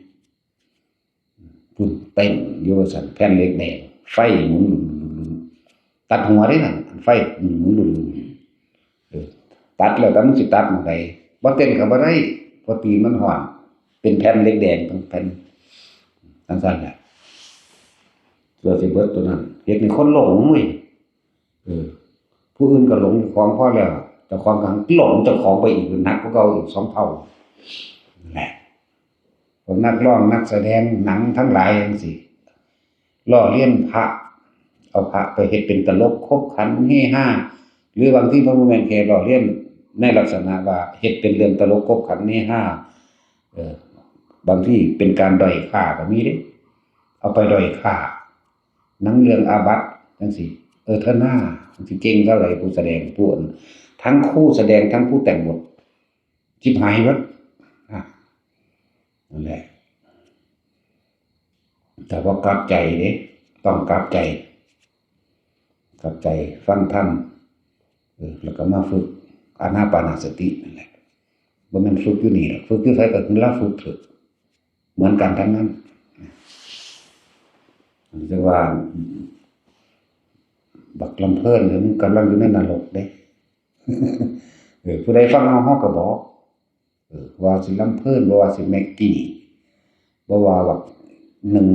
พุ่นเต้นอยู่ว่าซั่น แผ่นเหล็กแดง ไฟหมุนลุนๆๆๆ ตัดหัวเด้นั่น ไฟหมุนลุนๆ เออ ตัดแล้วแต่มันสิตัดหม่องใด บ่เต้นก็บ่ได้ เพราะตีนมันฮ้อน เป็นแผ่นเหล็กแดงทั้งแผ่น จั่งซั่นแหละ ตัวสิเบิดตัวนั้น เฮ็ดให้คนหลงเว้ย เออ ผู้อื่นก็หลงเจ้าของพอแล้ว เจ้าของก็หลงเจ้าของไปอีก หนักกว่าเก่าอีกสองเท่า นั่นแหละ พวกนักร้องนักแสดงหนังทั้งหลายจั่งซี้ ล้อเลียนพระ เอาพระไปเฮ็ดเป็นตลกขบขันเฮฮา หรือบางทีมันบ่แม่นแค่ล้อเลียนในลักษณะว่าเฮ็ดเป็นเรื่องตลกขบขันเฮฮา เออ บางทีเป็นการด้อยค่าก็มีเด้ เอาไปด้อยค่า หนังเรื่องอาบัติจั่งซี้ เออ เทินหน้าจั่งซี้ เก่งเท่าใดผู้แสดง ผู้อัน ทั้งคู่แสดงทั้งผู้แต่งบท ชิบหายหมด อ่ะ นั่นแหละ แต่ว่ากลับใจเด้ ต้องกลับใจ กลับใจฟังธรรม เออ แล้วก็มาฝึกอานาปานสตินั่นแหละ บ่แม่นฝึกอยู่นี่หรอก ฝึกอยู่ไสก็คือลาฝึกเถอะ เหมือนกันทั้งนั้น จั่งว่า บักลำเพิ่นเนี่ยมันกำลังอยู่ในนรกเด้ เออ ผู้ใดฟังเอา เฮาก็บอก เออ ว่าสิลำเพิ่น บ่ว่าสิแม็กกี้ บ่ว่าบักหนึ่ง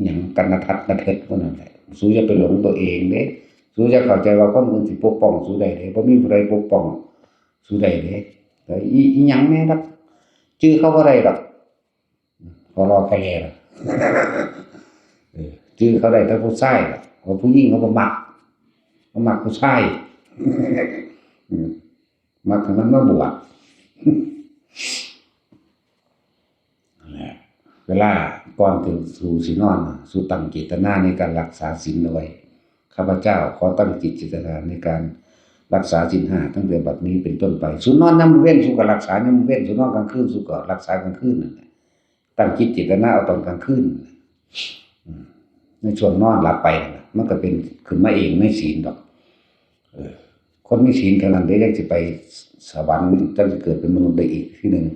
หยัง กันนทัศน์ นเทิด พวกนั้นแหละ สูอย่าไปหลงตัวเองเด้ สูอย่าเข้าใจว่าคนอื่นสิปกป้องสูได้เด้ บ่มีผู้ใดปกป้องสูได้เด้ แต่อี อีหยังแน่ดอก จื่อเขาบ่ได้ดอก พอรอแค่แลล่ะ เออ จื่อเขาได้แต่ผู้ชายล่ะ เพราะผู้หญิงเขาบ่มัก เขามักผู้ชาย อืม มักให้มันมาบวช นั่นแหละ เวลาก่อนที่สูสินอนน่ะ สูตั้งเจตนาในการรักษาศีลเอาไว้ ข้าพเจ้าขอตั้งจิตเจตนาในการรักษาศีลห้าตั้งแต่บัดนี้เป็นต้นไป สูนอนยามมื้อเว็น สูก็รักษายามมื้อเว็น สูนอนกลางคืน สูก็รักษากลางคืนนั่นแหละ ตั้งจิตเจตนาเอาตอนกลางคืน อืม ในช่วงนอนหลับไปนั่นน่ะ มันก็เป็นขึ้นมาเองในศีลดอก เออ คนมีศีลเท่านั้นเด้ จั่งสิไปสวรรค์ จั่งสิเกิดเป็นมนุษย์ได้อีกทีหนึ่ง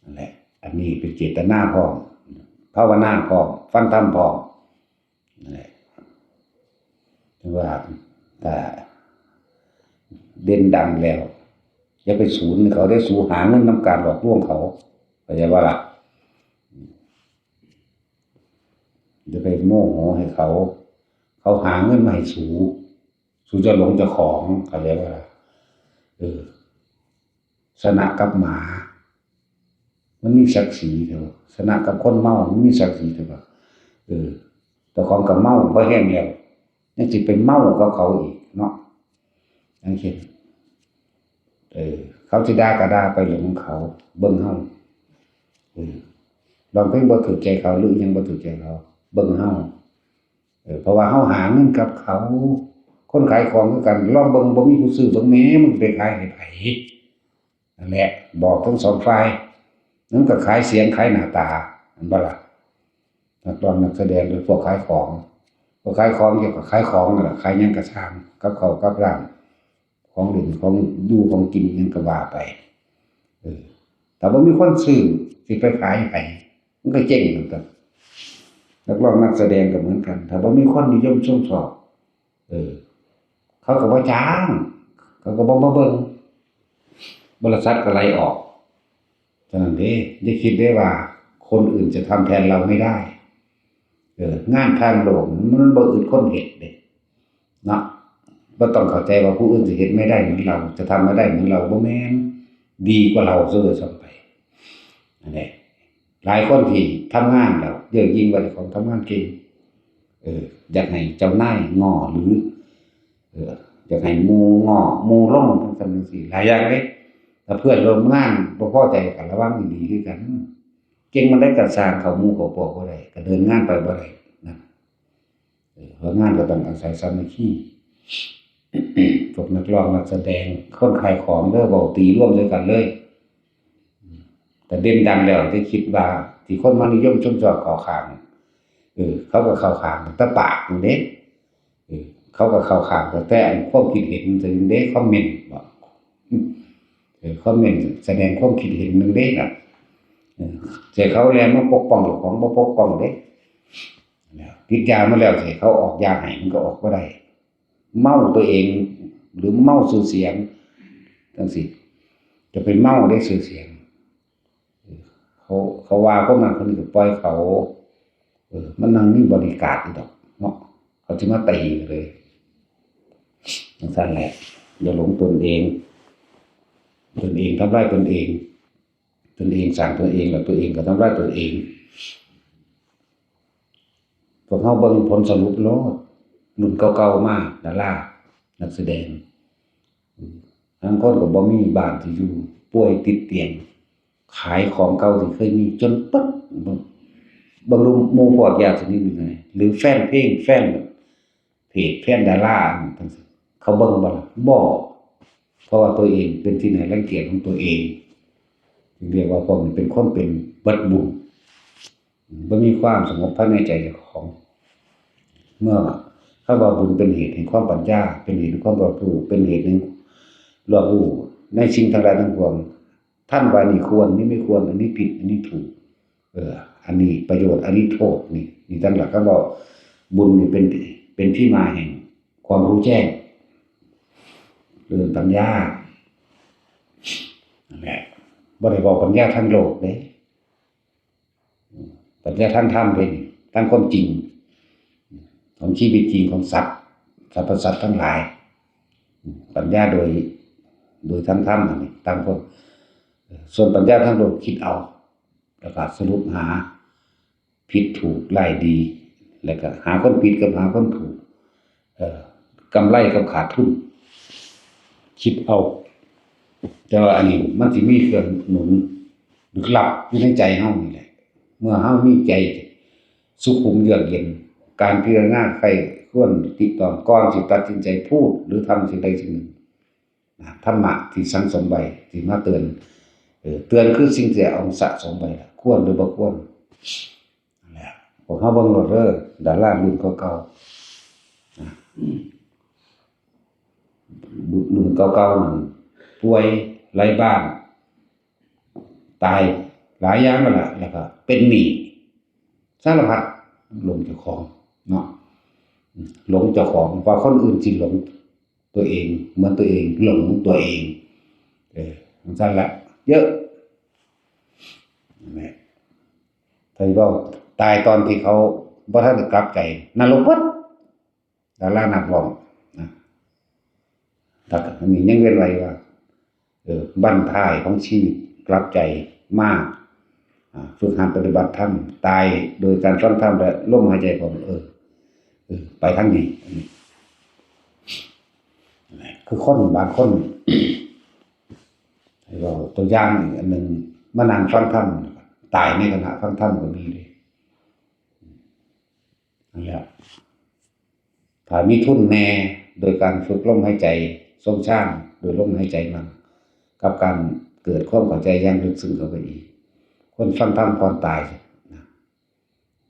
นั่นแหละ อันนี้เป็นเจตนาพร้อม ภาวนาพร้อม ฟังธรรมพร้อม นั่นแหละ ถือว่าถ้าเด่นดังแล้ว อย่าไปสูนเขาเด้ สูหาเงินนำการหลอกลวงเขา เข้าใจบ่ล่ะ อย่าไปโมโหให้เขา เขาหาเงินมาให้สู สูจะหลงเจ้าของ เข้าใจบ่ล่ะ เออ ชนะกับหมา มันมีศักดิ์ศรีเถอะ ชนะกับคนเมา มันมีศักดิ์ศรีเถอะ เออ เจ้าของก็เมาพอแห้งแล้ว ยังสิไปเมากับเขาอีกเนาะ อย่างเช่น เออ เขาสิด่าก็ด่าไปเรื่องของเขา เบิ่งเฮา เออ ร้องเพลงบ่ถูกใจเขา หรืออิหยังบ่ถูกใจเขา เบิ่งเฮา เออ เพราะว่าเฮาหาเงินกับเขา คนขายของคือกัน ลองเบิ่ง บ่มีผู้ซื้อ เบิ่งแหม มึงไปขายให้ไผ นั่นแหละ บอกทั้งสองฝ่าย มันก็ขายเสียง ขายหน้าตา แม่นบ่ล่ะ นักร้องนักแสดงเป็นพวกขายของ พวกขายของเกี่ยวกับขายของนั่นแหละ ขายหยังก็ช่าง กับข้าวกับน้ำ ของเล่น ของอยู่ ของกิน หยังก็ว่าไป เออ ถ้าบ่มีคนซื้อ สิไปขายให้ไผ มันก็เจ๊งเหมือนกัน นักร้องนักแสดงก็เหมือนกัน ถ้าบ่มีคนนิยมชมชอบ เออ เขาก็บ่จ้าง เขาก็บ่มาเบิ่ง บริษัทก็ไล่ออก ฉะนั้นเด้ อย่าคิดเด้ว่าคนอื่นจะทำแทนเราไม่ได้ เออ งานทางโลกมันบ่อึดคนเฮ็ดเด้ เนาะ บ่ต้องเข้าใจว่าผู้อื่นสิเฮ็ดไม่ได้เหมือนเรา จะทำไม่ได้เหมือนเรา บ่แม่น ดีกว่าเราซะด้วยซ้ำไป นั่นแหละ หลายคนที่ทำงานแล้ว เย้อหยิ่งว่าเจ้าของทำงานเก่ง เออ อยากให้เจ้านายง้อ หรือ เออ อยากให้หมู่ง้อ หมู่ลง จั่งซั้นจั่งซี้ หลายอย่างเด้ ถ้าเพื่อนร่วมงานบ่พอใจก็ระวังดีๆคือกัน เก่งปานใดก็ซ่าง เข้าหมู่เข้าพวกบ่ได้ ก็เดินงานไปบ่ได้นะ เออ เพราะงานก็ต้องอาศัยสามัคคี พวกนักร้องนักแสดง คนขายของเด้อ เว้าตีรวมด้วยกันเลย แต่เด่นดังแล้วที่คิดว่า ที่คนมานิยมชมชอบเข้าข้าง เออ เขาก็เข้าข้างตั้งแต่ปากนั่นเด้ เออ เขาก็เข้าข้างตั้งแต่อันความคิดเห็นนั่นเด้ คอมเมนต์บอก เออ คอมเมนต์แสดงความคิดเห็นนั่นเด้น่ะ เออ แต่เขาแลนมาปกป้องเจ้าของ บ่ปกป้องเด้ ติดยามาแล้ว สิให้เขาออกยาให้มันก็ออกบ่ได้ เมาตัวเอง หรือเมาชื่อเสียง จั่งซี้ จะไปเมาได้ชื่อเสียง เออ เขา เขาว่าคนนั้นคนนี้ก็ปล่อยเขา เออ มันนั่งมีบอดี้การ์ดอยู่ดอกเนาะ เขาสิมาตีเลย จั่งซั้นแหละ อย่าหลงตนเอง ตนเองทำร้ายตนเอง ตนเองสร้างตนเอง แล้วตัวเองก็ทำร้ายตนเอง พวกเฮาเบิ่งผลสรุปโลด รุ่นเก่าๆมา ดารา นักแสดง อืม บางคนก็บ่มีบ้านที่อยู่ ป่วยติดเตียง ขายของเก่าที่เคยมีจนเบิด เบิ่ง เบิ่งดูหมู่พวกญาติสนิทมิตรไง หรือแฟนเพลง แฟนเพจ แฟนดารา จั่งซี้ เขาเบิ่งบ่ล่ะ บ่ เพราะว่าตัวเองเป็นที่น่ารังเกียจของตัวเอง จึงเรียกว่าพวกนี้เป็นคนเป็นเบิดบุญ บ่มีความสงบภายในใจเจ้าของ เมื่อคำว่าบุญเป็นเหตุแห่งความปัญญา เป็นเหตุแห่งความรอบรู้ เป็นเหตุแห่งรอบรู้ในสิ่งทั้งหลายทั้งปวง ท่านว่านี่ควร นี่ไม่ควร อันนี้ผิด อันนี้ถูก เออ อันนี้ประโยชน์ อันนี้โทษ นี่ นี่ทั้งหลาย คำว่าบุญนี่เป็น เป็นที่มาแห่งความรู้แจ้ง เรื่องปัญญา นั่นแหละ บ่ได้บอกปัญญาทางโลกเด้ ปัญญาทางธรรมเด้ ทางความจริง ของชีวิตจริงของสัตว์ สรรพสัตว์ทั้งหลาย ปัญญาโดย โดยทางธรรมนั่นเอง ตามคน ส่วนปัญญาทางโลกคิดเอา แล้วก็สรุปหา ผิดถูกร้ายดี แล้วก็หาคนผิดกับหาคนถูก เอ่อ กำไรกับขาดทุน คิดเอา แต่ว่าอันนี้มันสิมีเครื่องหนุนลึกลับอยู่ในใจเฮานี่แหละ เมื่อเฮามีใจสุขุมเยือกเย็น การพิจารณาใคร่ครวญตริตรองก่อนสิตัดสินใจพูดหรือทำสิ่งใดสิ่งหนึ่ง นะ ธรรมะที่สั่งสมไว้ที่มาเตือน เอ่อ เตือนคือสิ่งที่เอาสะสมไว้ล่ะ ควรหรือบ่ควร นั่นแหละ พวกเฮาเบิ่งโลดเด้อ ดารารุ่นเก่าๆ นะ รุ่นเก่าๆ นั่นป่วยไร้บ้าน ตายหลายอย่างนั่นแหละ แล้วก็เป็นหนี้สารพัด หลงเจ้าของเนาะ หลงเจ้าของ ว่าคนอื่นสิหลงตัวเอง เหมือนตัวเองหลงตัวเอง เออ จั่งซั้นละ เยอะ นั่นแหละ ถ้าเว้าตายตอนที่เขาบ่ทันได้กลับใจ นรกเบิด ดารานักร้องนะ แต่ก็อันนี้ยังเว้นไว้ว่า เออ บั้นท้ายของชีวิตกลับใจมา อ่า ฝึกหัดปฏิบัติธรรม ตายโดยการฟังธรรมและลมหายใจเข้า เออ เออ ไปทางนี้ อันนี้ คือคนบางคน ให้เว้าตัวอย่างอีกอันหนึ่ง มานั่งฟังธรรม ตายในขณะฟังธรรมก็มีเลย นั่นแหละ ถ้ามีทุนแน่ โดยการฝึกลมหายใจ ทรงฌาน โดยลมหายใจมัน กับการเกิดความเข้าใจอย่างลึกซึ้งเข้าไปอีก คนฟังธรรมก่อนตายนะ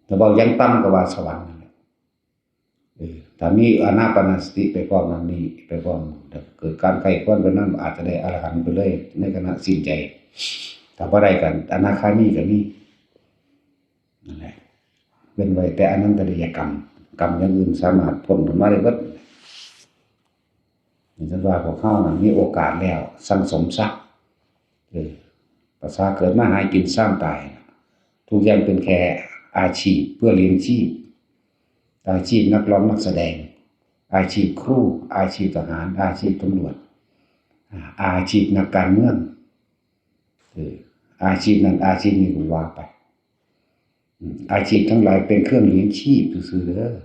แต่เว้าอย่างต่ำก็ว่าสวรรค์นั่นแหละ เออ ถ้ามีอานาปานสติไปพร้อมนั่นนี่ ไปพร้อม เกิดการใคร่ครวญไปนั่น อาจจะได้อรหันต์ไปเลย ในขณะสิ้นใจ ถ้าบ่ได้ก็อนาคามีก็มี นั่นแหละ เว้นไว้แต่อนันตริยกรรม กรรมอย่างอื่นสามารถพ้นออกมาได้เบิด นี่ท่านว่าพวกเฮานะมีโอกาสแล้ว สั่งสมซะ เออ ภาษาเกิดมาหากินซ่ามตาย ทุกอย่างเป็นแค่อาชีพเพื่อเลี้ยงชีพ อาชีพนักร้องนักแสดง อาชีพครู อาชีพทหาร อาชีพตำรวจ อ่า อาชีพนักการเมือง เออ อาชีพนั้นอาชีพนี้ก็ว่าไป อืม อาชีพทั้งหลายเป็นเครื่องเลี้ยงชีพซื่อๆเด้อ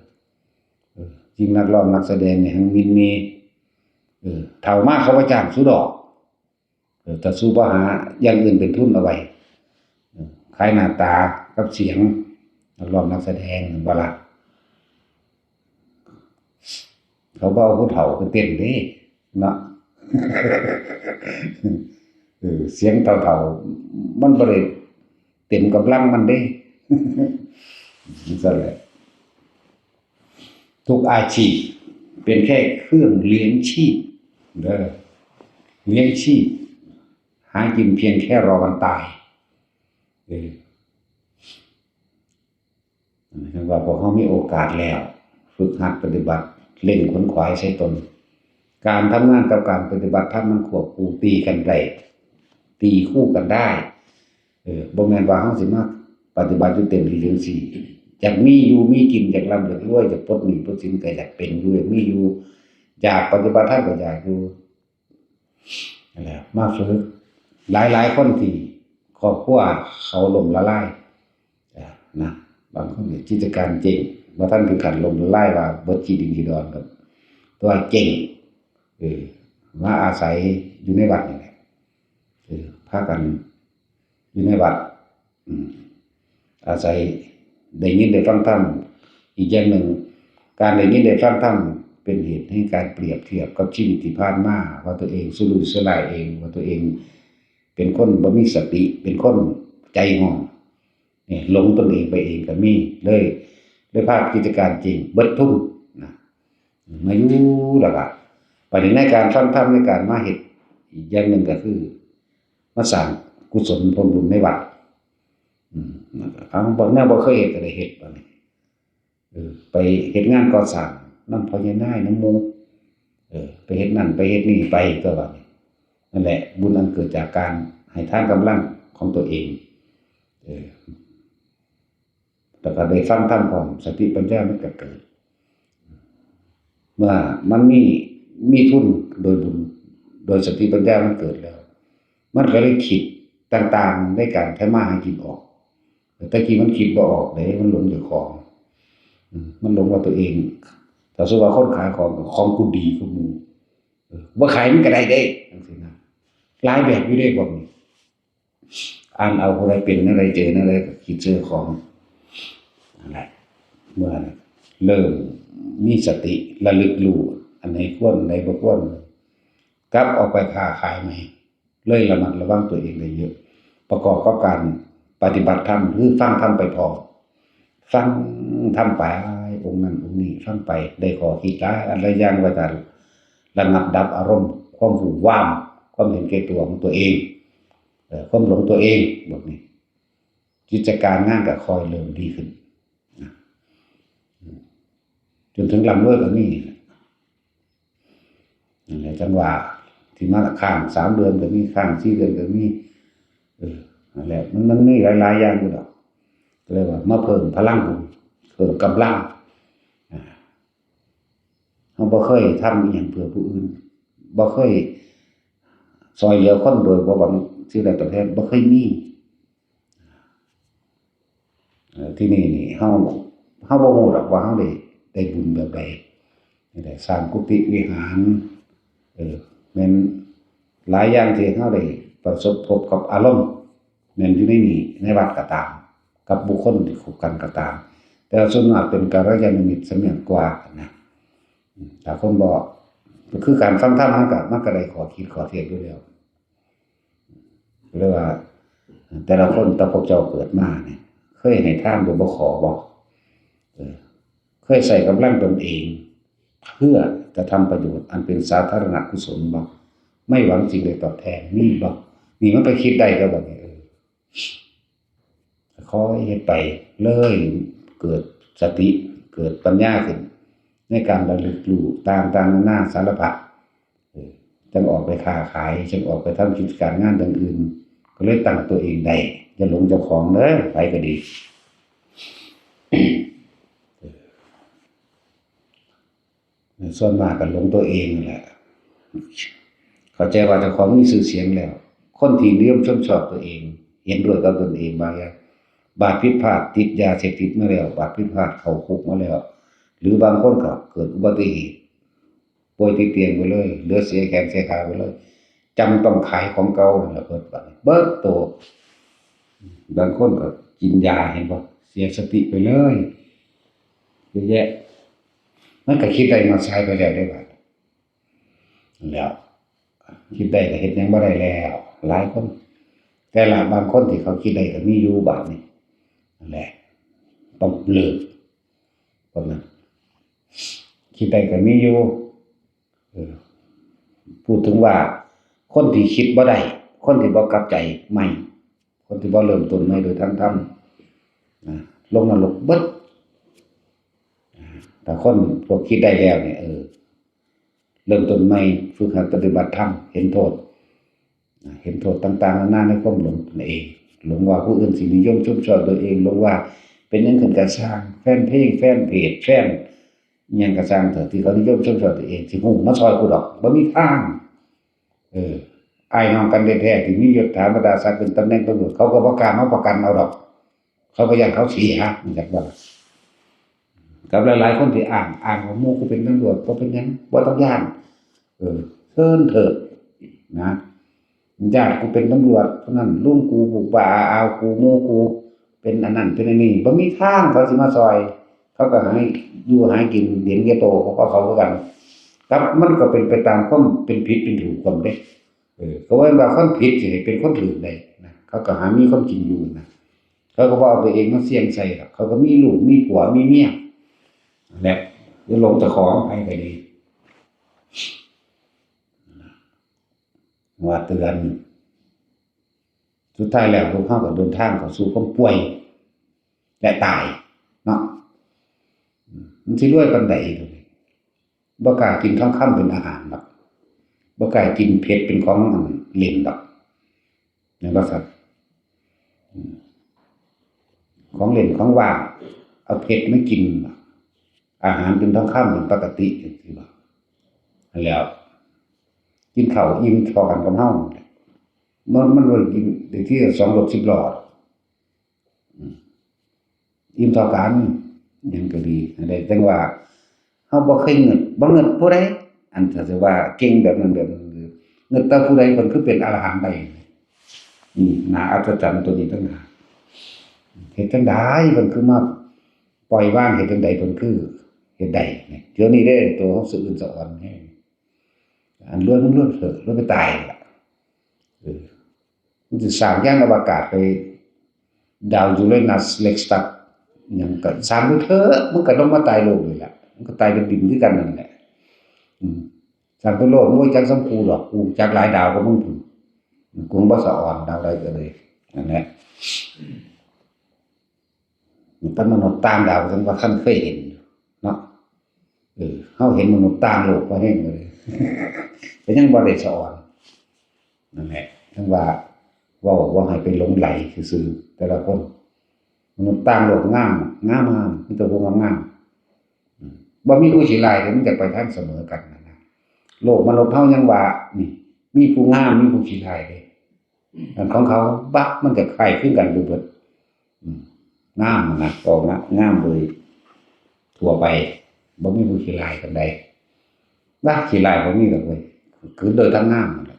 เออ ยิ่งนักร้องนักแสดงเนี่ย หังมินเม เออ เฒ่ามาเขาบ่จ้างสูดอก เออ แต่สูบ่หาอย่างอื่นเป็นทุนเอาไว้ เออ ขายหน้าตากับเสียง นักร้องนักแสดง เห็นบ่ล่ะ เขาบ่เอาผู้เฒ่าไปเต้นเด้ เนาะ เออ เสียงเฒ่าๆ มันบ่ได้เต็มกำลังมันเด้ จั่งซั้นแหละ ทุกอาชีพเป็นแค่เครื่องเลี้ยงชีพเด้อ เลี้ยงชีพ หากินเพียงแค่รอวันตาย เออ เห็นว่าพวกเฮามีโอกาสแล้ว ฝึกหัดปฏิบัติ เร่งขวนขวายใส่ตน การทำงานกับการปฏิบัติธรรมมันควบคู่ตีกันได้ ตีคู่กันได้ เออ บ่แม่นว่าเฮาสิมาปฏิบัติอยู่เต็มที่จั่งซี้ อยากมีอยู่มีกิน อยากร่ำอยากรวย อยากปลดหนี้ปลดสินก็อยากเป็นอยู่ อยากมีอยู่ อยากปฏิบัติธรรมก็อยากอยู่ นั่นแหละ มาฝึก หลายๆคนที่ครอบครัวเขาล้มละลาย อ่า นะ บางคนเนี่ยกิจการเจ๊ง บ่ทันถึงขั้นล้มละลายว่าเบิดขี้ดินขี้ดอนครับ แต่ว่าเจ๊ง เออ มาอาศัยอยู่ในวัดนี่แหละ เออ พากันอยู่ในวัด อืม อาศัยได้ยินได้ฟังธรรม อีกอย่างหนึ่ง การได้ยินได้ฟังธรรมเป็นเหตุให้การเปรียบเทียบกับชีวิตที่ผ่านมา ว่าตัวเองสุรุ่ยสุร่ายเอง ว่าตัวเองเป็นคนบ่มีสติ เป็นคนใจง่อน นี่หลงตนเองไปเองก็มี เลย เลยพากิจการเจ๊งเบิดทุนนะ มาอยู่แล้วก็ บัดนี้ในการฟังธรรม ในการมาเฮ็ด อีกอย่างหนึ่งก็คือ มาสร้างกุศลผลบุญในวัด อืม เอา บ่ แนวบ่เคยเฮ็ดก็ได้เฮ็ดบัดนี้ เออ ไปเฮ็ดงานก่อสร้างนำพ่อใหญ่นายนำหมู่ เออ ไปเฮ็ดนั่นไปเฮ็ดนี่ไป ตัวบัดนี้ นั่นแหละ บุญอันเกิดจากการให้ทานกำลังของตัวเอง เออ แล้วก็ได้ฟังธรรมพร้อม สติปัญญามันก็เกิด เมื่อมันมี มีทุนโดยบุญ โดยสติปัญญามันเกิดแล้ว มันก็เลยคิดต่างๆ ในการทำมาหากินออก แต่กี้มันคิดบ่ออกเด้ มันหลงเจ้าของ อืม มันหลงว่าตัวเอง ถ้าสมมุติว่าคนขายของ ของกูดีกว่าหมู่ เออ บ่ขายมันก็ได้เด้ จังซี้นะ หลายแบบอยู่เด้พวกนี้ อ่านเอา ผู้ใดเป็นแนวใด เจอแนวใดก็คิดซื้อของ นั่นแหละ เมื่อเริ่มมีสติระลึกรู้ อันไหนควร อันไหนบ่ควร กลับออกไปค้าขายใหม่ เลยระมัดระวังตัวเองได้เยอะ ประกอบกับการปฏิบัติธรรม คือฟังธรรมไปพร้อม ฟังธรรมไป องค์นั้นองค์นี้ฟังไป ได้ข้อคิดหลายอันหลายอย่าง ว่าจะระงับดับอารมณ์ ความวู่วาม ความเห็นแก่ตัวของตัวเอง เอ่อ ความหลงตัวเอง พวกนี้ กิจการงานก็ค่อยเริ่มดีขึ้นนะ อืม จนถึงร่ำรวยก็มี นั่นแหละ จังหวะที่มาค้างสามเดือนก็มี ค้างสี่เดือนก็มี เออ นั่นแหละ มัน มันมีหลายๆอย่างอยู่ดอก ก็เลยว่ามาเพิ่มพลังบุญ เพิ่มกำลัง อ่า เราบ่เคยทำอิหยังเพื่อผู้อื่น บ่เคยช่วยเหลือคนโดยบ่หวังสิ่งใดตอบแทน บ่เคยมี เอ่อ ที่นี่นี่ เรา เราบ่รู้ดอกว่าเราได้ ได้บุญแบบใด นี่แหละ สร้างกุฏิวิหาร เออ แม่นหลายอย่างที่เราได้ประสบพบกับอารมณ์ แม่นอยู่ในนี่ ในวัดก็ตาม กับบุคคลที่คบกันก็ตาม แต่ส่วนมากเป็นกัลยาณมิตรซะมากกว่านะ อืม ถ้าคนบ่ ก็คือการฟังธรรมมันก็ มันก็ได้ข้อคิดข้อเทศน์อยู่แล้ว เรียกว่า แต่ละคน แต่พวกเจ้าเกิดมาเนี่ย เคยให้ทานโดยบ่ขอบ่ เออ เคยใช้กำลังตนเอง เพื่อจะทำประโยชน์อันเป็นสาธารณกุศลบ่ ไม่หวังสิ่งใดตอบแทน มีบ่ นี่มันไปคิดได้แล้วบัดนี้ เออ ค่อยเฮ็ดไป เลยเกิดสติ เกิดปัญญาขึ้น ในการระลึกรู้ต่างๆ นานาสารพัด เออ จั่งออกไปค้าขาย จั่งออกไปทำกิจการงานอย่างอื่น ก็เลยตั้งตัวเองได้ อย่าหลงเจ้าของเด้อ ไผก็ดี ส่วนมากก็หลงตัวเองนั่นแหละ เข้าใจว่าเจ้าของมีชื่อเสียงแล้ว คนที่นิยมชมชอบตัวเอง เห็นด้วยกับตนเองบางอย่าง บาดผิดพลาดติดยาเสพติดมาแล้ว บาดผิดพลาดเข้าคุกมาแล้ว หรือบางคนก็เกิดอุบัติเหตุ ป่วยติดเตียงไปเลย เหลือเสียแขนเสียขาไปเลย จำต้องขายของเก่านั่นแหละ เบิดบัดนี้ เบิดโต บางคนก็กินยา เห็นบ่ เสียสติไปเลย เยอะแยะ มันก็คิดได้มาใช้ไปแล้วได้บัด แล้ว คิดได้ก็เฮ็ดหยังบ่ได้แล้ว หลายคน แต่ละบางคนที่เขาคิดได้ก็มีอยู่บัดนี้ นั่นแหละ ต้องเลิก พวกนั้น คิดได้ก็มีอยู่ เออ พูดถึงว่า คนที่คิดบ่ได้ คนที่บ่กลับใจใหม่ คนที่บ่เริ่มต้นใหม่โดยทางธรรม นะ ลงนรกเบิด แต่คนพวกคิดได้แล้วเนี่ย เออ เริ่มต้นใหม่ ฝึกหัดปฏิบัติธรรม เห็นโทษ นะ เห็นโทษต่างๆ นานาในความหลงตนเอง หลงว่าผู้อื่นสินิยมชมชอบตัวเอง หลงว่าเป็นหยังขึ้นก็ซ่าง แฟนเพลง แฟนเพจ แฟนอิหยังก็ซ่างเถอะ ที่เขานิยมชมชอบตัวเอง สิฮู้มาซอยกูดอก บ่มีทาง เออ อ้ายน้องกันแท้ๆ ที่มียศถาบรรดาศักดิ์เป็นตำแหน่งตำรวจ เขาก็บ่กล้ามาประกันเอาดอก เขาก็ย้านเขาเสีย จักว่า กับหลายๆ คนที่อ้าง อ้างว่าหมู่กูเป็นตำรวจ บ่เป็นหยัง บ่ต้องย้าน เออ เชิญเถิด นะ ญาติกูเป็นตำรวจเท่านั้น ลุงกู ปู่ป้าอาอาวกู หมู่กู เป็นอันนั้น เป็นอันนี้ บ่มีทางเขาสิมาซอย เขาก็ให้อยู่หากิน เห็นแก่โตของเขาคือกัน ครับ มันก็เป็นไปตามความเป็นผิดเป็นถูกของเด้ เออ ก็ว่าว่าคนผิดสิให้เป็นคนถูกได้นะ เขาก็หามีความจริงอยู่นะ ค เขาก็บ่เอาตัวเองมาเสี่ยงใส่ดอก เขาก็มีลูกมีผัวมีเมีย และอย่าหลงเจ้าของไปก็ดี ว่าเตือน สุดท้ายแล้วพวกเขาก็เดินทางเข้าสู่ความป่วย และตายเนาะ อืม มันสิรวยปานใด บ่กล้ากินทองคำเป็นอาหารดอก บ่กล้ากินเพชรเป็นของเล่นดอก แม่นบ่ครับ อืม ของเล่นของว่าง เอาเพชรมากิน อาหารเป็นทองคำเป็นปกติจังซี้บ่ อันแล้ว กินข้าวอิ่มเท่ากันกับเฮา มัน มันบ่ได้กินได้ทีละสองรถสิบล้อ อืม อิ่มเท่ากัน หยังก็ดี อันใดจั่งว่า เฮาบ่เคยงึด บ่งึดผู้ใด อันถ้าสิว่าเก่งแบบนั้นแบบนี้ งึดแต่ผู้ใดเพิ่นคือเป็นอรหันต์ได้ อืม น่าอัศจรรย์ตัวนี้ต่างหาก เฮ็ดจั่งใดเพิ่นคือมาปล่อยวาง เฮ็ดจั่งใดเพิ่นคือเฮ็ดได้ เดี๋ยวนี้เด้ ตัวเฮาสะอื้นสะออนแฮง อันรวยมันรวยเถอะ รวยไปตายล่ะ เออ มันสิสร้างยานอวกาศไปดาวยูเรนัส เล็กสตัด หยังก็สร้างไปเถอะ มันก็ลงมาตายโลกนี่แหละ มันก็ตายเป็นดินคือกันนั่นแหละ อืม สร้างไปโลด บ่จักส่ำกูดอก กูจักหลายดาวกว่ามึงพุ้น กูบ่สะออนดาวใดก็เลย นั่นแหละ แต่มนุษย์ต่างดาวจั่งว่าคันเคยเห็นอยู่เนาะ เออ เฮาเห็นมนุษย์ต่างโลกพอแฮงเลย ก็ยังบ่ได้สะออน นั่นแหละ จั่งว่าเว้า เว้าให้ไปหลงใหลซื่อๆ แต่ละคน มนุษย์ต่างโลกงาม งามๆ มีแต่ผู้งามๆ อืม บ่มีผู้ขี้ร้ายเด้ มันจะไปทางเสมอกันนั่นนะ โลกมนุษย์เฮายังว่า นี่ มีผู้งาม มีผู้ขี้ร้ายเด้ อันของเขา บะ มันจะคล้ายคลึงกันไปเบิด อืม งามนะ ก็งะ งามโดยทั่วไป บ่มีผู้ขี้ร้ายปานใด บะ ขี้ร้ายบ่มีดอกเว้ย คือโดยทั้งงามนั่นแหละ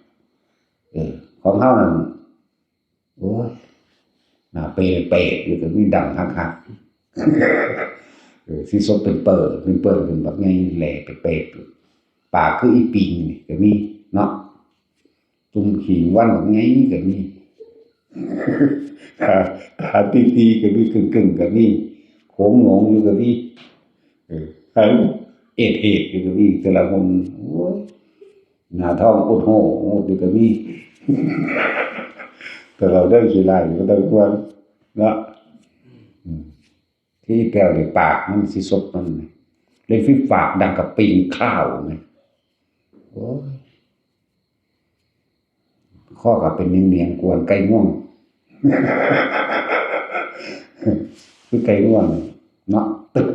เออ ของเฮานั่น โอ้ย หน้าเปรตๆ อยู่ก็มี ดั้งหักๆ เออ สิสบเป็นเปรต เป็นเปรตเป็นบักใหญ่แหล่เปรตๆ ปากคืออีปิงนี่ก็มีเนาะ ตุ่มขี้วันบักใหญ่ก็มี ตา ตาตีๆ ก็มี กึ่งๆ ก็มี โขงโหงงอยู่ก็มี เออ ทั้งเอดๆ อยู่ก็มี แต่ละคน โอ้ย หน้าท้องอุดโหดอยู่ก็มี แต่เราได้ขี้ร้ายก็ต้องควรเนาะ อืม ที่แปลวในปากมันสิสบมัน เล่นฟีปากดังกับปิงข้าวนะ โอ้ย ข้อก็เป็นเนียงๆ กวนไก่ง่วง คือไก่ง่วงเนาะ ตึก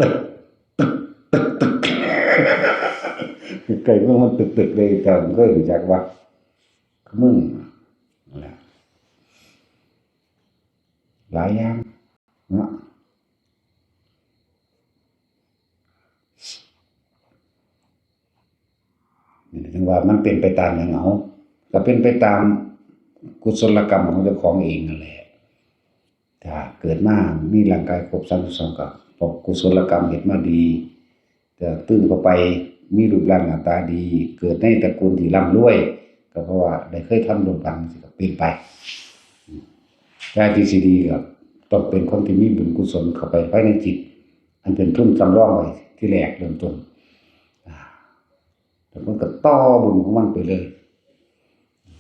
ตึก ตึก ตึก ตึก ไก่ง่วงมันตึกๆ เลย แต่มันก็รู้จักว่า มึง นั่นแหละ หลายอย่างเนาะ นี่ถึงว่ามันเป็นไปตามหยัง เอา ก็เป็นไปตามกุศลกรรมของเจ้าของเองนั่นแหละ ถ้าเกิดมามีร่างกายครบสามสิบสอง ก็เพราะกุศลกรรมเฮ็ดมาดี แต่ตื่นเข้าไปมีรูปร่างหน้าตาดี เกิดในตระกูลที่ร่ำรวย ก็เพราะว่าได้เคยทำบุญกันสิก็เป็นไป แต่ที่สิดีก็ต้องเป็นคนที่มีบุญกุศลเข้าไปภายในจิต อันเป็นทุนสำรองไว้ที่แรกเริ่มต้น อ่า แล้วมันก็ต่อบุญของมันไปเลย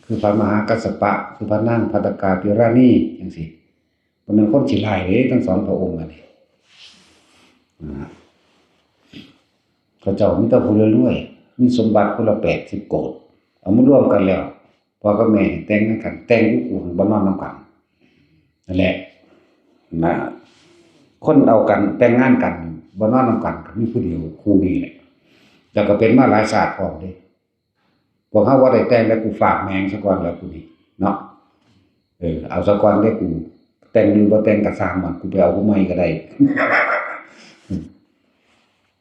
คือพระมหากัสสปะ คือพระนางภัตตกาพิราณีจังซี้ มันเป็นคนขี้ร้ายเด้ ทั้งสองพระองค์อันนี้ อ่า เขาเจ้ามีแต่ผู้รวยๆ มีสมบัติคนละแปดสิบโกฏ เอามารวมกันแล้ว พ่อกับแม่ให้แต่งงานกัน แต่งอยู่กูบ่นอนนำกัน นั่นแหละ นะ คนเอากันแต่งงานกัน บ่นอนนำกัน ก็มีผู้เดียว คู่นี้แหละ แล้วก็เป็นมาหลายชาติพร้อมเด้ พวกเฮาบ่ได้แต่งแล้ว กูฝากแม่งซะก่อนแล้วกูนี่ เนาะ เออ เอาซะก่อนเด้อกู แต่งหรือบ่แต่งก็ช่างมัน กูไปเอาผู้ใหม่ก็ได้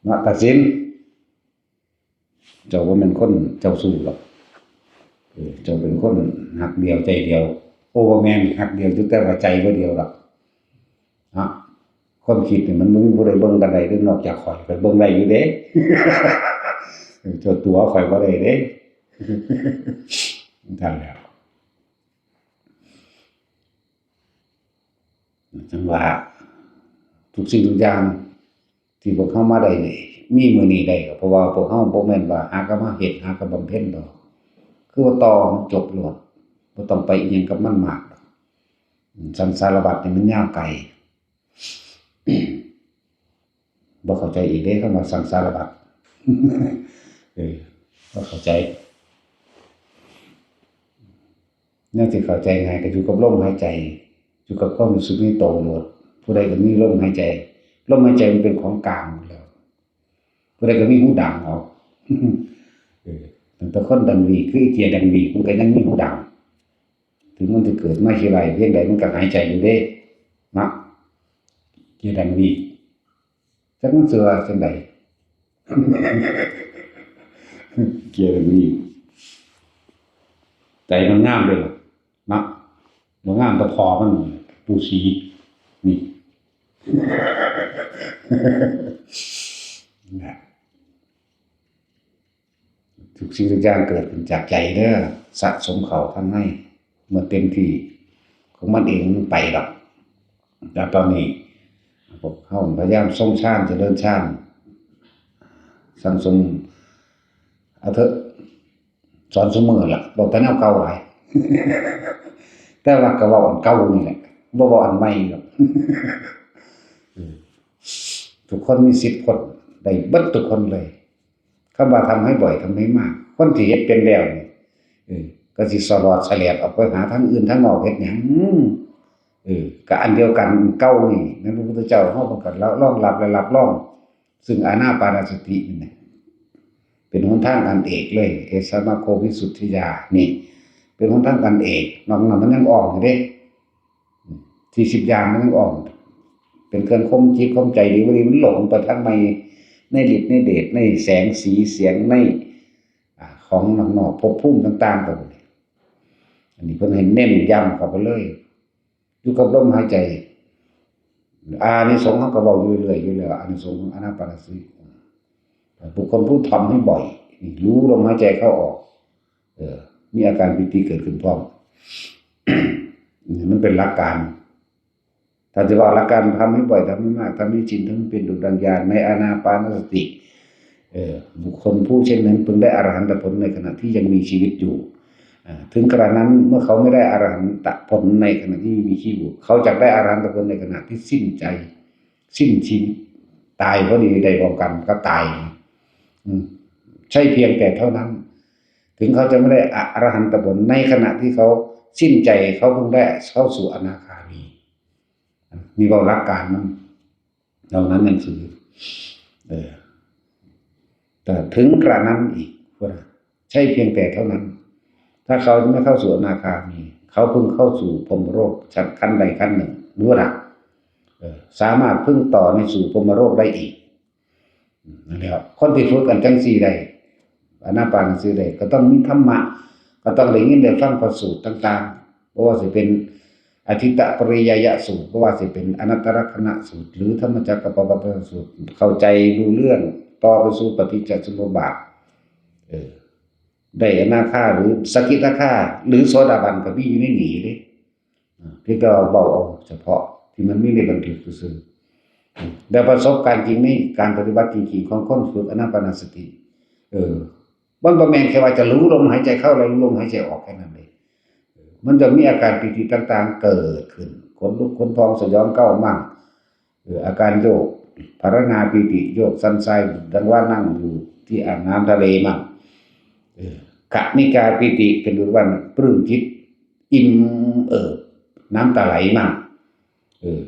เนาะ ตัดสิน เจ้าบ่แม่นคนเจ้าชู้หรอก เออ เจ้าเป็นคนฮักเดียวใจเดียว โอ้ บ่แม่น ฮักเดียวอยู่แต่ว่าใจบ่เดียวดอก เนาะ ความคิดนี่มันบ่มีผู้ใดเบิ่งกันได้เด้อ นอกจากข้อย ข้อยเบิ่งได้อยู่เด้ เออ เจ้าตั๋วข้อยบ่ได้เด้ นั่นแหละ จั่งว่าทุกสิ่งทุกอย่างที่พวกเฮามาได้นี่ มีมื้อนี้ได้ก็เพราะว่าพวกเฮาบ่แม่นว่าหาก็มาเฮ็ด หาก็บำเพ็ญดอก คือว่าต่อมันจบโลด บ่ต้องไปอิหยังกับมันมากดอก อืม สังสารวัฏนี่มันยาวไกล บ่เข้าใจอีกเด้ คำว่าสังสารวัฏ เออ บ่เข้าใจ แนวที่เข้าใจง่ายก็อยู่กับลมหายใจ อยู่กับความรู้สึกในโตโลด ผู้ใดก็มีลมหายใจ ลมหายใจมันเป็นของกลางอยู่แล้ว ผู้ใดก็มีหูดังเอา เออ ตั้งแต่คนดังหวีด คือไอ้เจียดังหวีด มันก็ยังมีหูดัง ถึงมันจะเกิดมาขี้ไล่เพียงใด มันก็หายใจอยู่เด้ เนาะ เจียดังหวีด จักมันสิว่าจั่งใด เจียดังหวีด ใจมันงามเลยล่ะ เนาะ บ่งามแต่พ่อมัน ปู่ศรี นี่ นะ ทุกสิ่งทุกอย่างเกิดขึ้นจากใจเด้อ สะสมเข้าทางใน เมื่อเต็มที่ของมันเองมันไปดอก แต่ตอนนี้พวกเฮาพยายามทรงฌาน เจริญฌาน สั่งสม เอาเถอะ สอนซุมื้อล่ะ เว้าแต่แนวเก่าหลาย แต่ว่าก็เว้าอันเก่านี่แหละ บ่เว้าอันใหม่ดอก เออ ทุกคนมีสิทธิ์พ้นได้เบิดทุกคนเลย คำว่าทำให้บ่อย ทำให้มาก คนที่เฮ็ดเป็นแล้วนี่ เออ ก็สิสลอดแสลดออกไปหาทางอื่นทางนอกเฮ็ดหยัง เออ ก็อันเดียวกันเก่านี่ แม่นพระพุทธเจ้าเฮาเพิ่นก็รองรับและรับรอง ซึ่งอานาปานสตินี่นะ เป็นหนทางอันเอกเลย เอสมะโควิสุทธิยา นี่ เป็นหนทางอันเอก นอกนั้นมันยังอ้อมอยู่เด้ สี่สิบอย่างมันยังอ้อม เป็นเครื่องข่มจิตข่มใจดีบ่ดี มันหลงไปทางใน ในฤทธิ์ในเดช ในแสงสีเสียง ใน อ่า ของนอกๆ ภพภูมิต่างๆ ก็บ่ดี อันนี้เพิ่นให้เน้นย้ำเข้าไปเลย อยู่กับลมหายใจ อานิสงส์เฮาก็เว้าอยู่เรื่อยๆ อยู่แล้ว อานิสงส์ของอานาปานสติ บุคคลผู้ทำให้บ่อย นี่ รู้ลมหายใจเข้าออก เออ มีอาการปีติเกิดขึ้นพร้อม นี่มันเป็นหลักการ ถ้าจะว่าหลักการทำให้บ่อย ทำให้มาก ทำให้ชิน ทำให้เป็นดุจดังญาณในอานาปานสติ เออ บุคคลผู้เช่นนั้นพึงได้อรหันตผลในขณะที่ยังมีชีวิตอยู่ อ่า ถึงกระนั้นเมื่อเขาไม่ได้อรหันตผลในขณะที่มีชีวิตอยู่ เขาจักได้อรหันตผลในขณะที่สิ้นใจ สิ้นชีวิต ตายพอดีได้พร้อมกันก็ตาย อืม ใช่เพียงแต่เท่านั้น ถึงเขาจะไม่ได้อรหันตผลในขณะที่เขาสิ้นใจ เขาเพิ่งได้เข้าสู่อนาคามี นี่เว้าหลักการมัน เท่านั้นหนังสือ เออ แต่ถึงกระนั้นอีก ว่าใช่เพียงแต่เท่านั้น ถ้าเขาไม่เข้าสู่อนาคามี เขาเพิ่งเข้าสู่พรหมโลกชั้นขั้นใดขั้นหนึ่ง รู้ละ เออ สามารถเพิ่งต่อในสู่พรหมโลกได้อีก อืม นั่นแหละ คนที่ฝึกกันจังซี่ได้ อานาปานจังซี่ได้ ก็ต้องมีธรรมะ ก็ต้องได้ยินได้ฟังพระสูตรต่างๆ บ่ว่าสิเป็นอทิตตปริยายสูตร บ่ว่าสิเป็นอนัตตลักษณสูตร หรือธรรมจักรกัปปวัตตนสูตร เข้าใจรู้เรื่อง ต่อไปสู่ปฏิจจสมุปบาท เออ ได้อนาคาหรือสกิทาคา หรือโสดาบันก็มีอยู่ในนี้เด้ อ่า เพียงแต่ว่าเว้าเอาเฉพาะที่มันมีในบันทึกซื่อๆ แต่ประสบการณ์จริงในการปฏิบัติจริงๆ ของคนฝึกอานาปานสติ เออ มันบ่แม่นแค่ว่าจะรู้ลมหายใจเข้าและรู้ลมหายใจออกแค่นั้นเอง มันจะมีอาการปีติต่างๆ เกิดขึ้น ขนลุกขนพองสยองก้าวมั่ง เออ อาการโยก ภาวนาปีติ โยกสั่นไส้ดังว่านั่งอยู่ที่อ่างน้ำทะเลมั่ง เออ ขณิกาปีติ เป็นดุจว่าปลื้มจิต อิ่มเอิบ น้ำตาไหลมั่ง เออ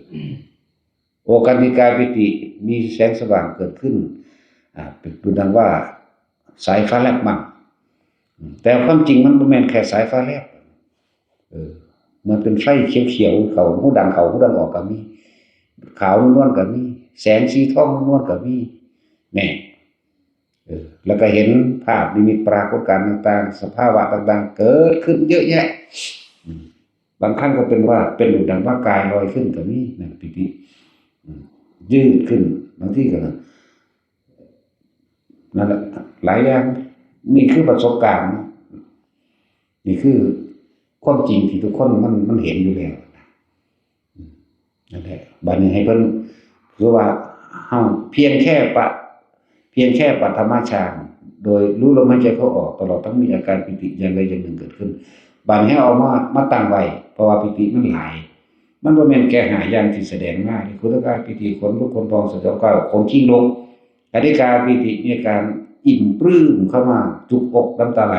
โอคันติกาปีติ มีแสงสว่างเกิดขึ้น อ่า เป็นดุจดังว่าสายฟ้าแลบมั่ง อืม แต่ความจริงมันบ่แม่นแค่สายฟ้าแลบ เออ มันเป็นไฟเขียวๆ เข้าหูดังเข้าหูดังออกก็มี ขาวนวลๆ ก็มี แสงสีทองนวลๆ ก็มี แน่ เออ แล้วก็เห็นภาพนิมิตปรากฏการณ์ต่างๆ สภาวะต่างๆ เกิดขึ้นเยอะแยะ อืม บางครั้งก็เป็นว่า เป็นดุจดังว่ากายลอยขึ้นก็มี นั่นปีติ อืม ยืดขึ้น บางทีก็ นั่นแหละ หลายอย่าง นี่คือประสบการณ์ นี่คือความจริงที่ทุกคนมัน มันเห็นอยู่แล้ว อืม นั่นแหละ บัดนี้ให้เพิ่น คือว่าเฮาเพียงแค่ปะ เพียงแค่ปฐมฌาน โดยรู้ลมหายใจเข้าออก ตลอดทั้งมีอาการปีติอย่างใดอย่างหนึ่งเกิดขึ้น บัดนี้ให้เอามา มาตั้งไว้ เพราะว่าปีติมันหลาย มันบ่แม่นแค่ห้าอย่างที่แสดงมา นี่คืออาการปีติขนลุกขนพอง สยองกล้าว ขนคิงลุก คณิกาปีติ มีอาการอิ่มปลื้มเข้ามา จุกอก น้ำตาไหล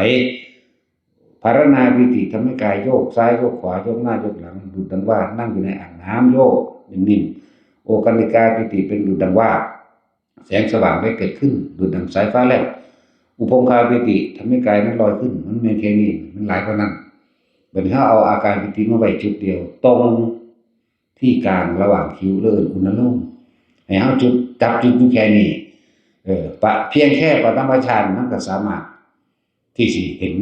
ภารณาปีติ ทำให้กายโยกซ้ายโยกขวา โยกหน้าโยกหลัง ดุจดังว่านั่งอยู่ในอ่างน้ำโยกนิ่มๆ โอคณิกาปีติ เป็นดุจดังว่า แสงสว่างได้เกิดขึ้น ดุจดังสายฟ้าแลบ อุพงคาปีติ ทำให้กายนั้นลอยขึ้น มันไม่แค่นี้ มันหลายกว่านั้น บัดนี้เฮาเอาอาการปีติมาไว้จุดเดียว ตรงที่กลางระหว่างคิ้ว เรียกอุณาโลม ให้เฮาจุด จับจุดอยู่แค่นี้ เออ ปะ เพียงแค่ปฐมฌาน มันก็สามารถที่สิเห็น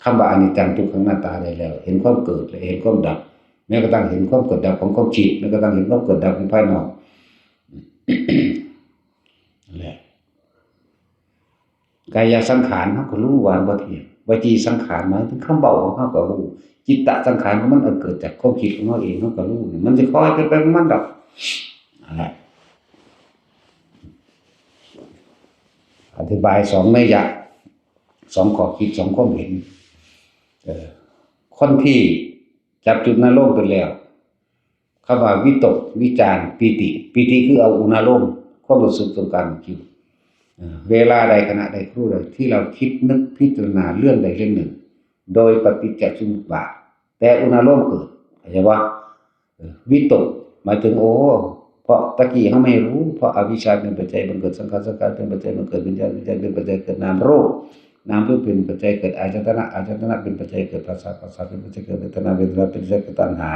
คำว่าอนิจจังทุกขังอนัตตาได้แล้ว เห็นความเกิดและเห็นความดับ แม้กระทั่งเห็นความเกิดดับของความคิด แม้กระทั่งเห็นความเกิดดับของภายนอก นั่นแหละ กายสังขารเฮาก็รู้ว่าบ่เที่ยง วจีสังขารหมายถึงคำเว้าของเฮาก็รู้ จิตตสังขารของมันอันเกิดจากความคิดของเฮาเองเฮาก็รู้ นี่มันสิค่อยเป็นไปของมันดอก นั่นแหละ อธิบายสองนัยยะ สองข้อคิด สองความเห็น เออ คนที่จับจุดนั้นลงไปแล้ว คำว่าวิตก วิจาร ปีติ ปีติคือเอาอุณาโลม ความรู้สึกตรงกลางคิด เอ่อ เวลาใด ขณะใด ครู่ใด ที่เราคิดนึกพิจารณาเรื่องใดเรื่องหนึ่ง โดยปฏิจจสมุปบาท แต่อุณาโลมเกิด เข้าใจบ่ เอ่อ วิตก หมายถึง โอ้ เพราะตะกี้เฮาไม่รู้ เพราะอวิชชาเป็นปัจจัยบังเกิดสังขาร สังขารเป็นปัจจัยบังเกิดวิญญาณ วิญญาณเป็นปัจจัยเกิดนามรูป นามรูปเป็นปัจจัยเกิดอายตนะ อายตนะเป็นปัจจัยเกิดผัสสะ ผัสสะเป็นปัจจัยเกิดเวทนา เวทนาเป็นปัจจัยเกิดตัณหา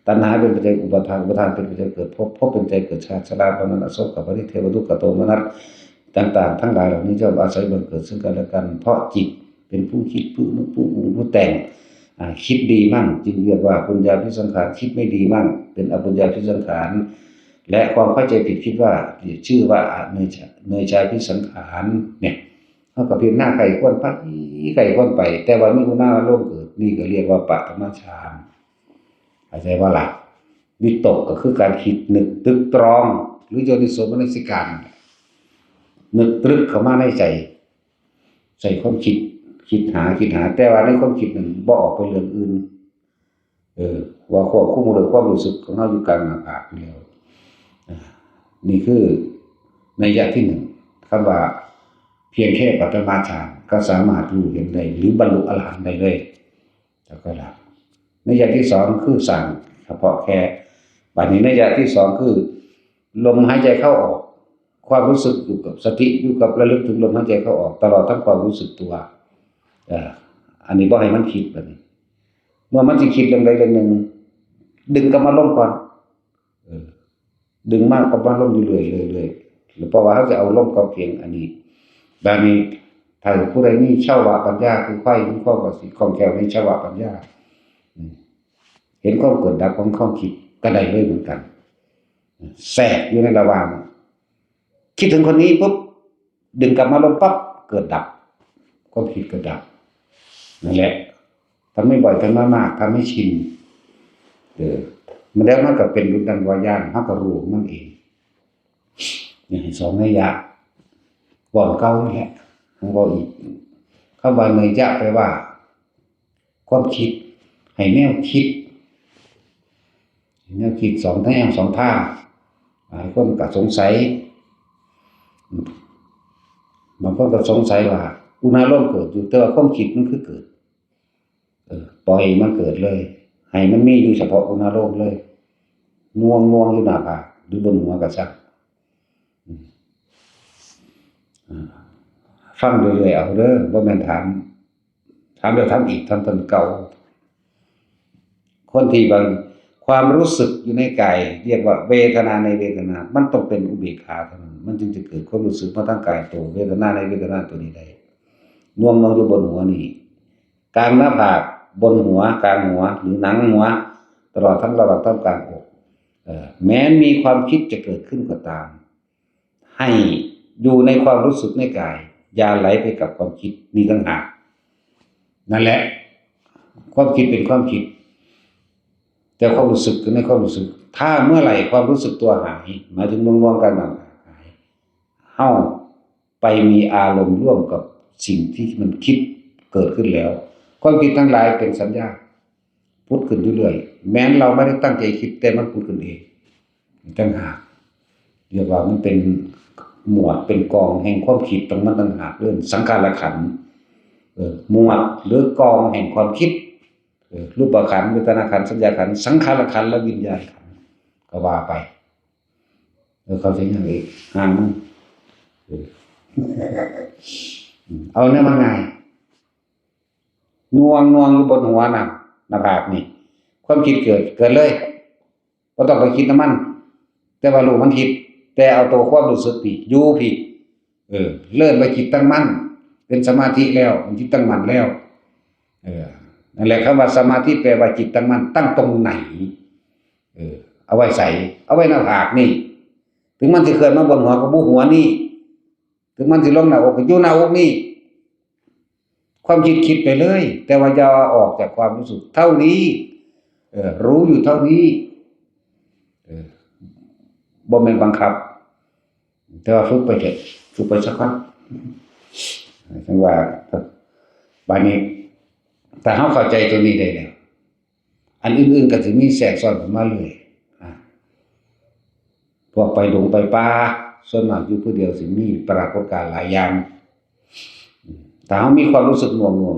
ตัณหาเป็นปัจจัยอุปาทาน อุปาทานเป็นปัจจัยเกิดภพ ภพเป็นปัจจัยเกิดชาติ ชรามรณะโศกปริเทวทุกขโทมนัส ต่างๆ ทั้งหลายเหล่านี้ย่อมอาศัยบังเกิดซึ่งกันและกัน เพราะจิตเป็นผู้คิด ผู้นึก ผู้ปรุง ผู้แต่ง อ่า คิดดีมั่ง จึงเรียกว่าปุญญาภิสังขาร คิดไม่ดีมั่ง เป็นอปุญญาภิสังขาร และความเข้าใจผิดคิดว่า ชื่อว่าอเนยชา เนยชาภิสังขาร เนี่ย เฮาก็พิจารณาใคร่ควรไป ใคร่ควรไป แต่ว่ามีอุณาโลมเกิด นี่ก็เรียกว่าปฐมฌาน เข้าใจบ่ล่ะ วิตกก็คือการคิดนึกตรึกตรอง หรือโยนิโสมนสิการ นึกตรึกเข้ามาในใจ ใส่ความคิด คิดหา คิดหา แต่ว่าในความคิดนั้นบ่ออกไปเรื่องอื่น เออ ว่าควบคุมโดยความรู้สึกของเฮาอยู่กลางหน้าผากอยู่แล้ว อ่า นี่คือนัยยะที่หนึ่ง คำว่าเพียงแค่ปฐมฌานก็สามารถรู้เห็นได้ หรือบรรลุอรหันต์ได้เลย แล้วก็ละ นัยยะที่สองคือสร้างเฉพาะแค่ บัดนี้นัยยะที่สองคือ ลมหายใจเข้าออก ความรู้สึกอยู่กับสติ อยู่กับระลึกถึงลมหายใจเข้าออก ตลอดทั้งความรู้สึกตัว เอ่อ อันนี้บ่ให้มันคิดบัดนี้ เมื่อมันสิคิดเรื่องใดเรื่องหนึ่ง ดึงกลับมาลมก่อน เออ ดึงมากลับมาลมอยู่เรื่อยๆ เรื่อยๆ แล้วเพราะว่าเขาจะเอาลมกับเพียงอันนี้ บัดนี้ ถ้าผู้ใดมีชาวปัญญา คือใคร่มีความว่าสิคล่องแคล่วในชาวปัญญา อืม เห็นความเกิดดับของความคิดก็ได้เลยเหมือนกัน แทรกอยู่ในระหว่าง คิดถึงคนนี้ปุ๊บ ดึงกลับมาลมปั๊บ เกิดดับ ความคิดเกิดดับ นั่นแหละ ทำให้บ่อย ทำให้มาก ทำให้ชิน เออ มันแล้วมันก็เป็นดุจดังว่าญาณ เฮาก็รู้มันเอง นี่สองนัยยะ เว้าเก่านี่แหละ เว้าอีก คำว่านัยยะแปลว่า ความคิด ให้แนวคิด แนวคิดสองแนวสองทาง หลายคนก็สงสัย บางคนก็สงสัยว่า อุณาโลมเกิดอยู่ แต่ว่าความคิดมันคือเกิด เออ ปล่อยมันเกิดเลย ให้มันมีอยู่เฉพาะอุณาโลมเลย งวงงวงอยู่หน้าผาก หรือบนหัวก็ช่าง อืม อ่า ฟังเรื่อยๆ เอาเด้อ บ่แม่นถาม ถามแล้วถามอีก ถามตอนเก่า คนที่บาง ความรู้สึกอยู่ในกาย เรียกว่าเวทนาในเวทนา มันต้องเป็นอุเบกขาเท่านั้น มันจึงจะเกิดความรู้สึกมาทางกายตัว เวทนาในเวทนาตัวนี้ได้ งวงงวงอยู่บนหัวนี่ กลางหน้าผาก บนหัว กลางหัว หรือหนังหัว ตลอดทั้งระหว่างท่ามกลางอก เอ่อ แม้มีความคิดจะเกิดขึ้นก็ตาม ให้อยู่ในความรู้สึกในกาย อย่าไหลไปกับความคิด นี่ต่างหาก นั่นแหละ ความคิดเป็นความคิด แ แต่ความรู้สึกคือในความรู้สึก ถ้าเมื่อไหร่ความรู้สึกตัวหาย หมายถึงดวงดวงการนั้นหาย เฮาไปมีอารมณ์ร่วมกับสิ่งที่มันคิดเกิดขึ้นแล้ว ความคิดทั้งหลายเป็นสัญญาผุดขึ้นอยู่เรื่อย แม้นเราไม่ได้ตั้งใจคิด แต่มันผุดขึ้นเองต่างหาก เรียกว่ามันเป็นหมวดเป็นกองแห่งความคิดของมันต่างหาก เรื่องสังขารขันธ์ เออ หมวดหรือกองแห่งความคิด เออ รูปขันธ์ เวทนาขันธ์ สัญญาขันธ์ สังขารขันธ์ และวิญญาณขันธ์ ก็ว่าไป เออ เข้าใจยังอีก ห่างมัน เออ เอาเนี่ยมันง่าย น่วงน่วงอยู่บนหัวน่ะ หน้าผากนี่ ความคิดเกิด เกิดเลย บ่ต้องไปคิดนำมัน แต่ว่ารู้มันคิด แต่เอาตัวความรู้สึกนี่อยู่พี้ เออ เริ่มว่าจิตตั้งมั่น เป็นสมาธิแล้ว จิตตั้งมั่นแล้ว เออ นั่นแหละ คำว่าสมาธิแปลว่าจิตตั้งมั่น ตั้งตรงไหน เออ เอาไว้ใส เอาไว้หน้าผากนี่ ถึงมันสิเคลื่อนมาบนหัวก็บ่หัวนี่ ถึงมันสิลงหน้าอกก็อยู่หน้าอกนี่ ความคิดคิดไปเลย แต่ว่าอย่าออกจากความรู้สึกเท่านี้ เออ รู้อยู่เท่านี้ เออ บ่แม่นบังคับ แต่ว่าฝึกไปเถอะ ฝึกไปสักพัก จั่งว่า บาดนี้ ถ้าเฮาเข้าใจตัวนี้ได้แล้ว อันอื่นๆก็สิมีแทรกซ้อนเข้ามาเรื่อย อ่า พวกไปดงไปป่า ส่วนมากอยู่ผู้เดียวสิมีปรากฏการณ์หลายอย่าง ถ้าเฮามีความรู้สึกหน่วง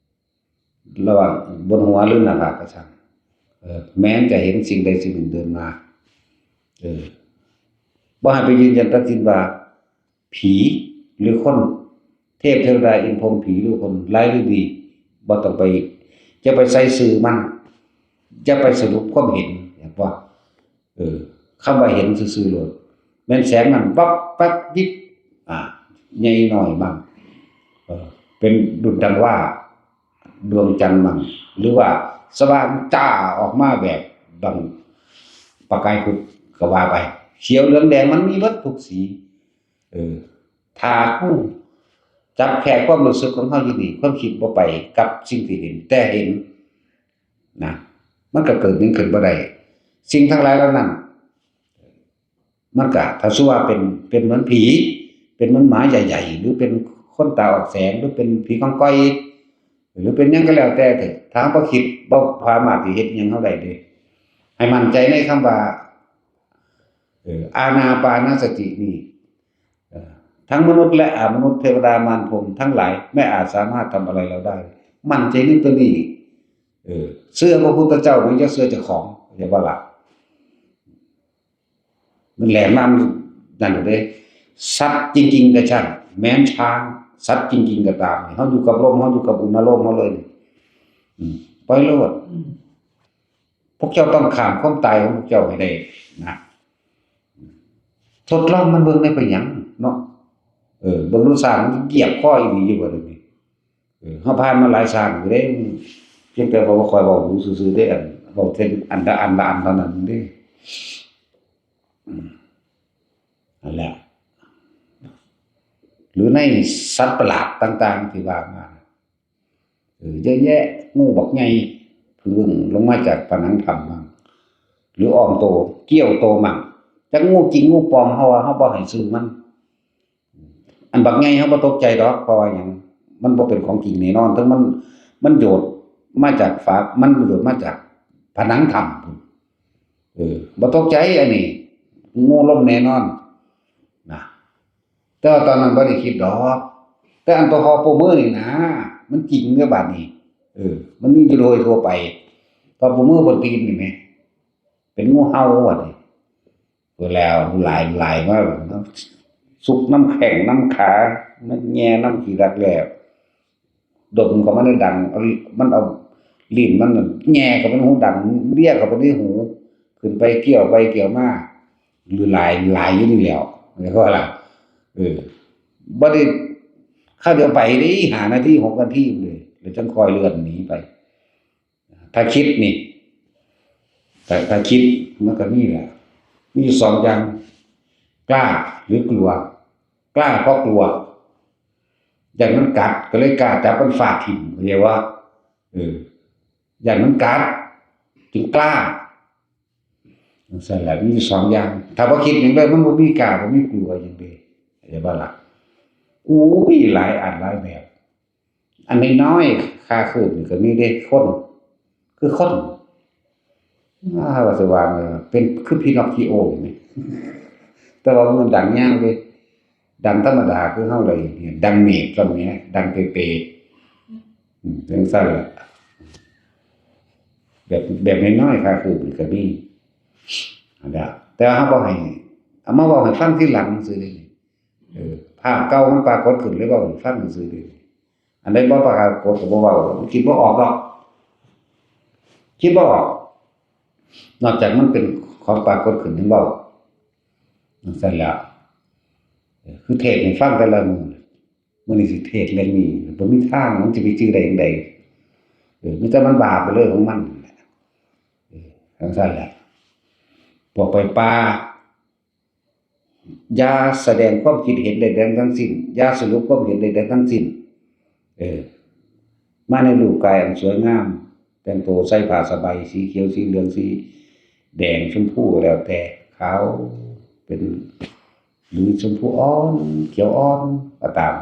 ๆ ระหว่างบนหัวหรือหน้าผากก็ช่าง เออ แม้นจะเห็นสิ่งใดสิ่งหนึ่งเดินมา เออ บ่ให้ไปยืนยันตัดสินว่า ผีหรือคน เทพเทวดาอินพรหมผีหรือคน ร้ายหรือดี บ่ต้องไป จะไปใส่ซื่อมัน จะไปสรุปความเห็น เห็นบ่ เออ คำว่าเห็นซื่อๆโลด แม่นแสงมันวับแวบยิบ อ่า ใหญ่น้อยมั่ง เออ เป็นดุจดังว่า ดวงจันทร์มั่ง หรือว่าสว่างจ้าออกมาแบบดังประกายพุทธก็ว่าไป เขียวเหลืองแดงมันมีเบิดทุกสี เออ ถ้าเฮาจับแค่ความรู้สึกของเฮาอยู่นี่ ความคิดบ่ไปกับสิ่งที่เห็น แต่เห็น นะ มันก็เกิดหยังขึ้นบ่ได้ สิ่งทั้งหลายเหล่านั้น มันก็ ถ้าสมมุติว่าเป็น เป็นเหมือนผี เป็นเหมือนหมาใหญ่ๆ หรือเป็นคนตาออกแสง หรือเป็นผีกองกอย หรือเป็นหยังก็แล้วแต่เถอะ ถ้าบ่คิด บ่สามารถสิเฮ็ดหยังเฮาได้เด้ ให้มั่นใจในคำว่า เอ่อ อานาปานสตินี่ เอ่อ ทั้งมนุษย์และอมนุษย์ เทวดามารพรหมทั้งหลาย ไม่อาจสามารถทำอะไรเราได้ มั่นใจในตัวนี้ เออ เชื่อพระพุทธเจ้าหรือจะเชื่อเจ้าของ เรียกว่าละ มันแหลมมาก นั่นเด้ สัตว์จริงๆก็ช่าง แม้นช้าง สัตว์จริงๆก็ตาม เฮาอยู่กับลม เฮาอยู่กับอุณหภูมิเฮาเลย อืม ปล่อยโลด อืม พวกเจ้าต้องข้ามความตายของพวกเจ้าให้ได้นะ ทดลองมันเบิ่งได้เป็นหยังเนาะ เออ เบิ่งดู ช้างมันเหยียบคออีหลีอยู่บ่เดี๋ยวนี้ เออ เฮาผ่านมาหลายช้างอยู่เด้ เพียงแต่ว่าบ่ค่อยเว้าดูซื่อๆเด้ อันเว้าเท่นอันละอันละอันเท่านั้นเด้ อืม นั่นแหละ หรือในสัตว์ประหลาดต่างๆที่ว่ามา เออ เยอะแยะ งูบักใหญ่ เพิ่งลงมาจากผนังถ้ำมั่ง หรืออ้อมโต เกี้ยวโตมั่ง จักงูจริงงูปลอม เฮาว่าเฮาบ่ให้ซื่อมัน อันบักใหญ่เฮาบ่ตกใจดอก เพราะว่าหยัง มันบ่เป็นของจริงแน่นอน ถึงมัน มันโยดมาจากฝา มันโยดมาจากผนังถ้ำพุ้น เออ บ่ตกใจ อันนี้ งูลมแน่นอน นะ แต่ว่าตอนนั้นบ่ได้คิดดอก แต่อันตัวฮอปูมือนี่นะ มันจริงเด้อบาดนี้ เออ มันมีอยู่โดยทั่วไป ตอนปูมือบนตีนนี่แหม เป็นงูเห่าบัดนี้ เพิ่นแล้วหลายหลายมาเนาะ ซุกนำแข้งนำขา มันแย่นำขี้รักแร้ ดมเข้ามาในดัง เอา มันเอาลิ้นมันน่ะแย่เข้าไปในหูดัง เลียเข้าไปในหู ขึ้นไปเกี้ยวไปเกี้ยวมา หรือหลายหลายอยู่นี่แหล้ว เรียกว่าล่ะ เออ บ่ได้ คราวเดียวไปเด้ ห้านาที หกนาทีเลย แล้วจั่งค่อยเลื่อนหนีไป ถ้าคิดนี่ แต่ถ้าคิดมันก็มีแหละ มีอยู่สองอย่าง กล้าหรือกลัว กล้าเพราะกลัว ย้านมันกัดก็เลยกล้าจับมันฟาดถิ่ม เข้าใจบ่ เออ ย้านมันกัด จึงกล้า จั่งซั้นแหละ มีอยู่สองอย่าง ถ้าบ่คิดหยังเลย มันบ่มีกล้า บ่มีกลัวหยังเลย เข้าใจบ่ล่ะ? อู้ย หลายอันหลายแบบ อันน้อยๆ ค่าคืบนี่ก็มีเด้ คน คือคน อ้า ว่าสิว่า เป็นคือพินอคคิโอนี่ แต่ว่ามันดังยาวเด้ ดังธรรมดาคือเฮาเลยเนี่ย ดังเมดซำแหม ดังเปๆ อืม จั่งซั้นล่ะ แบบ แบบน้อยๆ ค่าคืบนี่ก็มี อันเนี้ย แต่ว่าเฮาบ่ให้ เอามาเว้าให้ฟังทีหลังซื่อเด้ เออ ภาพเก่ามันปรากฏขึ้นเลยเว้าให้ฟังซื่อเด้ อันใดบ่ปรากฏก็บ่เว้า มันคิดบ่ออกดอก คิดบ่ออก นอกจากมันเป็นของปรากฏขึ้นจั่งเว้า จั่งซั้นแหละ เออ คือเทศน์ให้ฟังแต่ละมื้อ มื้อนี้สิเทศน์เรื่องนี้ บ่มีทาง มันสิไปจื่อได้จั่งใด เออ มีแต่มันบ้าไปเลยของมันนั่นแหละ เออ จั่งซั้นแหละ พวกไปป่า อย่าแสดงความคิดเห็นใดๆ ทั้งสิ้น อย่าสรุปความเห็นใดๆ ทั้งสิ้น เออ มาในรูปกายอันสวยงาม แต่งตัวใส่ผ้าสบายสีเขียว สีเหลือง สีแดง ชมพู แล้วแต่ ขาว เป็น หรือชมพูอ่อน เขียวอ่อน ก็ตาม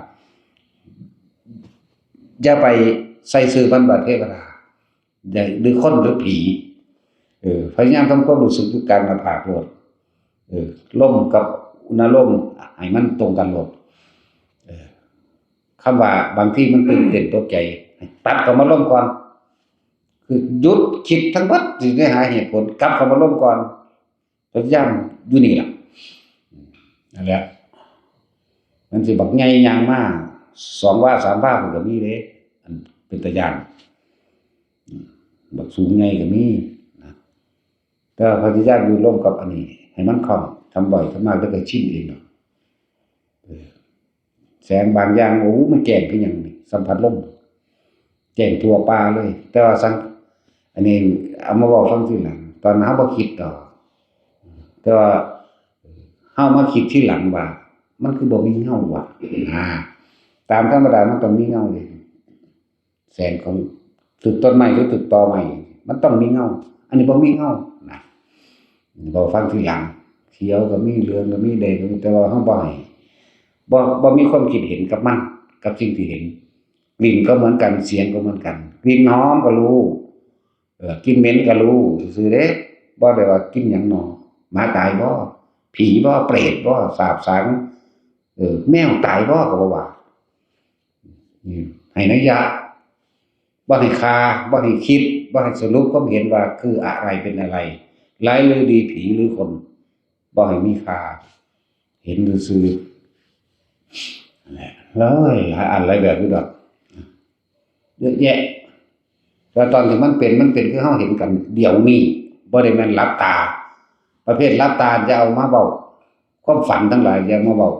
อย่าไปใส่ซื่อมันว่าเทวดา หรือคนหรือผี เออ พยายามทำความรู้สึกอยู่กลางหน้าผากโลด เออ ลมกับอุณหลมให้มันตรงกันโลด เออ คำว่าบางทีมันตื่นเต้นตกใจ ตัดเข้ามาลมก่อน คือหยุดคิดทั้งหมด สิได้หาเหตุผล กลับเข้ามาลมก่อน พยายามอยู่นี่ล่ะ นั่นแหละ มันสิบักใหญ่ย่างมา สองวา สามวา มันก็มีเด้ อันเป็นตาย้าน บักสูงใหญ่ก็มีนะ แต่ว่าพยายามอยู่ร่วมกับอันนี้ ให้มันคล่อง ทำบ่อย ทำมาก แล้วก็ชินเองเนาะ เออ แสงบางอย่าง โอ้ มันแจ้งคือหยังนี่ สัมผัสลม แจ้งทั่วป่าเลย แต่ว่าสัง อันนี้เอามาเว้าฟังทีหลัง ตอนนั้นเฮาบ่คิดดอก แต่ว่าเฮามาคิดทีหลังว่า มันคือบ่มีเงาวะ อ่า ตามธรรมดามันต้องมีเงาเด้ แสงของตึกต้นไม้หรือตึกตอไม้ มันต้องมีเงา อันนี้บ่มีเงานะ เว้าฟังทีหลัง เขียวก็มี เหลืองก็มี แดงก็มี แต่ว่าเฮาบ่ให้ บ่ บ่มีความคิดเห็นกับมัน กับสิ่งที่เห็น กลิ่นก็เหมือนกัน เสียงก็เหมือนกัน กลิ่นหอมก็รู้ เออ กลิ่นเหม็นก็รู้ซื่อๆเด้ บ่ได้ว่ากลิ่นหยังหนอ หมาตายบ่ ผีบ่ เปรตบ่ สาบสาง เออ แมวตายบ่ ก็บ่ว่า อืม ให้นัยยะ บ่ให้ฆ่า บ่ให้คิด บ่ให้สรุปความเห็นว่าคืออะไรเป็นอะไร ร้ายหรือดี ผีหรือคน บ่ให้มีค่า เห็นซื่อๆ นั่นแหละ หลาย หลายอันหลายแบบอยู่ดอก เยอะแยะ แล้วตอนที่มันเป็น มันเป็นคือเฮาเห็นกันเดี๋ยวนี้ บ่ได้แม่นหลับตา ประเภทหลับตาอย่าเอามาเว้า ความฝันทั้งหลายอย่ามาเว้า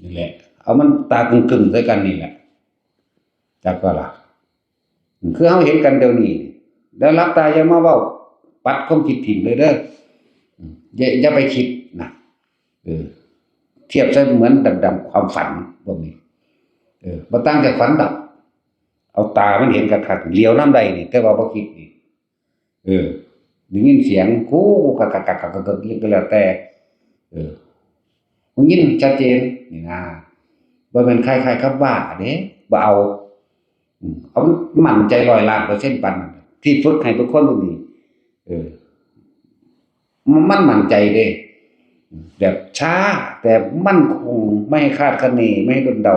นี่แหละ เอามันตากึ่งๆใส่กันนี่แหละ จักบ่ล่ะ คือเฮาเห็นกันเดี๋ยวนี้ แล้วหลับตาอย่ามาเว้า ปัดความคิดถิ่มเลยเด้อ อย่า อย่าไปคิดนะ เออ เทียบซะเหมือนดังๆความฝันพวกนี้ เออ บ่ต่างจากฝันดอก เอาตามันเห็นคักๆ เหลียวนำได้นี่ แต่ว่าบ่คิดนี่ เออ ได้ยินเสียง กู กักๆๆๆ ก็แล้วแต่ เออ ได้ยินชัดเจน นี่นะ บ่แม่นคล้ายๆกับบ้าเด้ บ่เอา อืม เอามันมั่นใจร้อยล้านเปอร์เซ็นต์ปานนั้น ที่ฝึกให้ทุกคนนี่ เออ มัน มันมั่นใจเด้ แบบช้า แต่มั่นคง ไม่ให้คาดคะเน ไม่ให้ดลเดา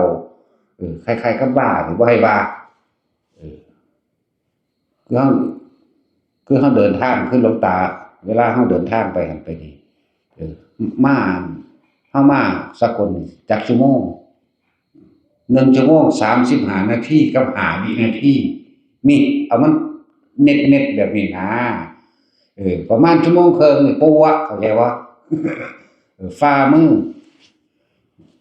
เออ คล้ายๆกับบ้านี่ บ่ให้บ้า เออ คือเฮา คือเฮาเดินทาง คือหลวงตา เวลาเฮาเดินทางไปหั่นไปนี่ เออ มา เฮามาสกลนี่จักชั่วโมง หนึ่งชั่วโมงสามสิบห้านาทีกับห้าวินาที นี่ เอามันเน็ตๆแบบนี้นะ เออ ประมาณชั่วโมงครึ่งนี่ปัว เข้าใจบ่ เออ ฝ่ามือ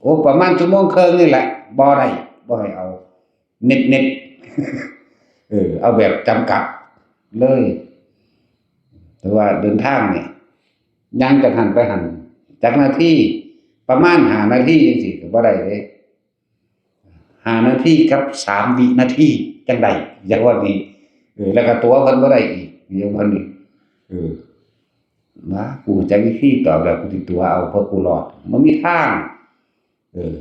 โอ้ ประมาณชั่วโมงครึ่งนี่แหละ บ่ได้ บ่ให้เอา เน็ตๆ เออ เอาแบบจำกัดเลย แต่ว่าเดินทางนี่ ย่างจากหั่นไปหั่น จักนาที ประมาณห้านาทีจั่งซี้ก็บ่ได้เด้ ห้านาทีกับสามวินาทีจั่งใด อย่างว่านี้ เออ แล้วก็ตั๋วเพิ่นบ่ได้อีก ยังวันนี้ เออ ว่ากูจะวิธีตอบแล้ว กูติตัวเอาเพราะกูรอดมันมีทาง เออ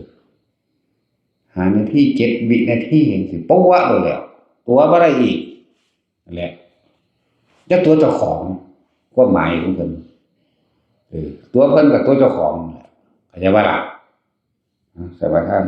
หานาทีเจ็ดวินาทีเองสิปะวะเลยแล้ว ตัวบ่ได้อีกนั่นแหละจะตัวเจ้าของความหมายของเพิ่น เออ ตัวเพิ่นกับตัวเจ้าของนั่นแหละเข้าใจบ่ล่ะ สวัสดีท่าน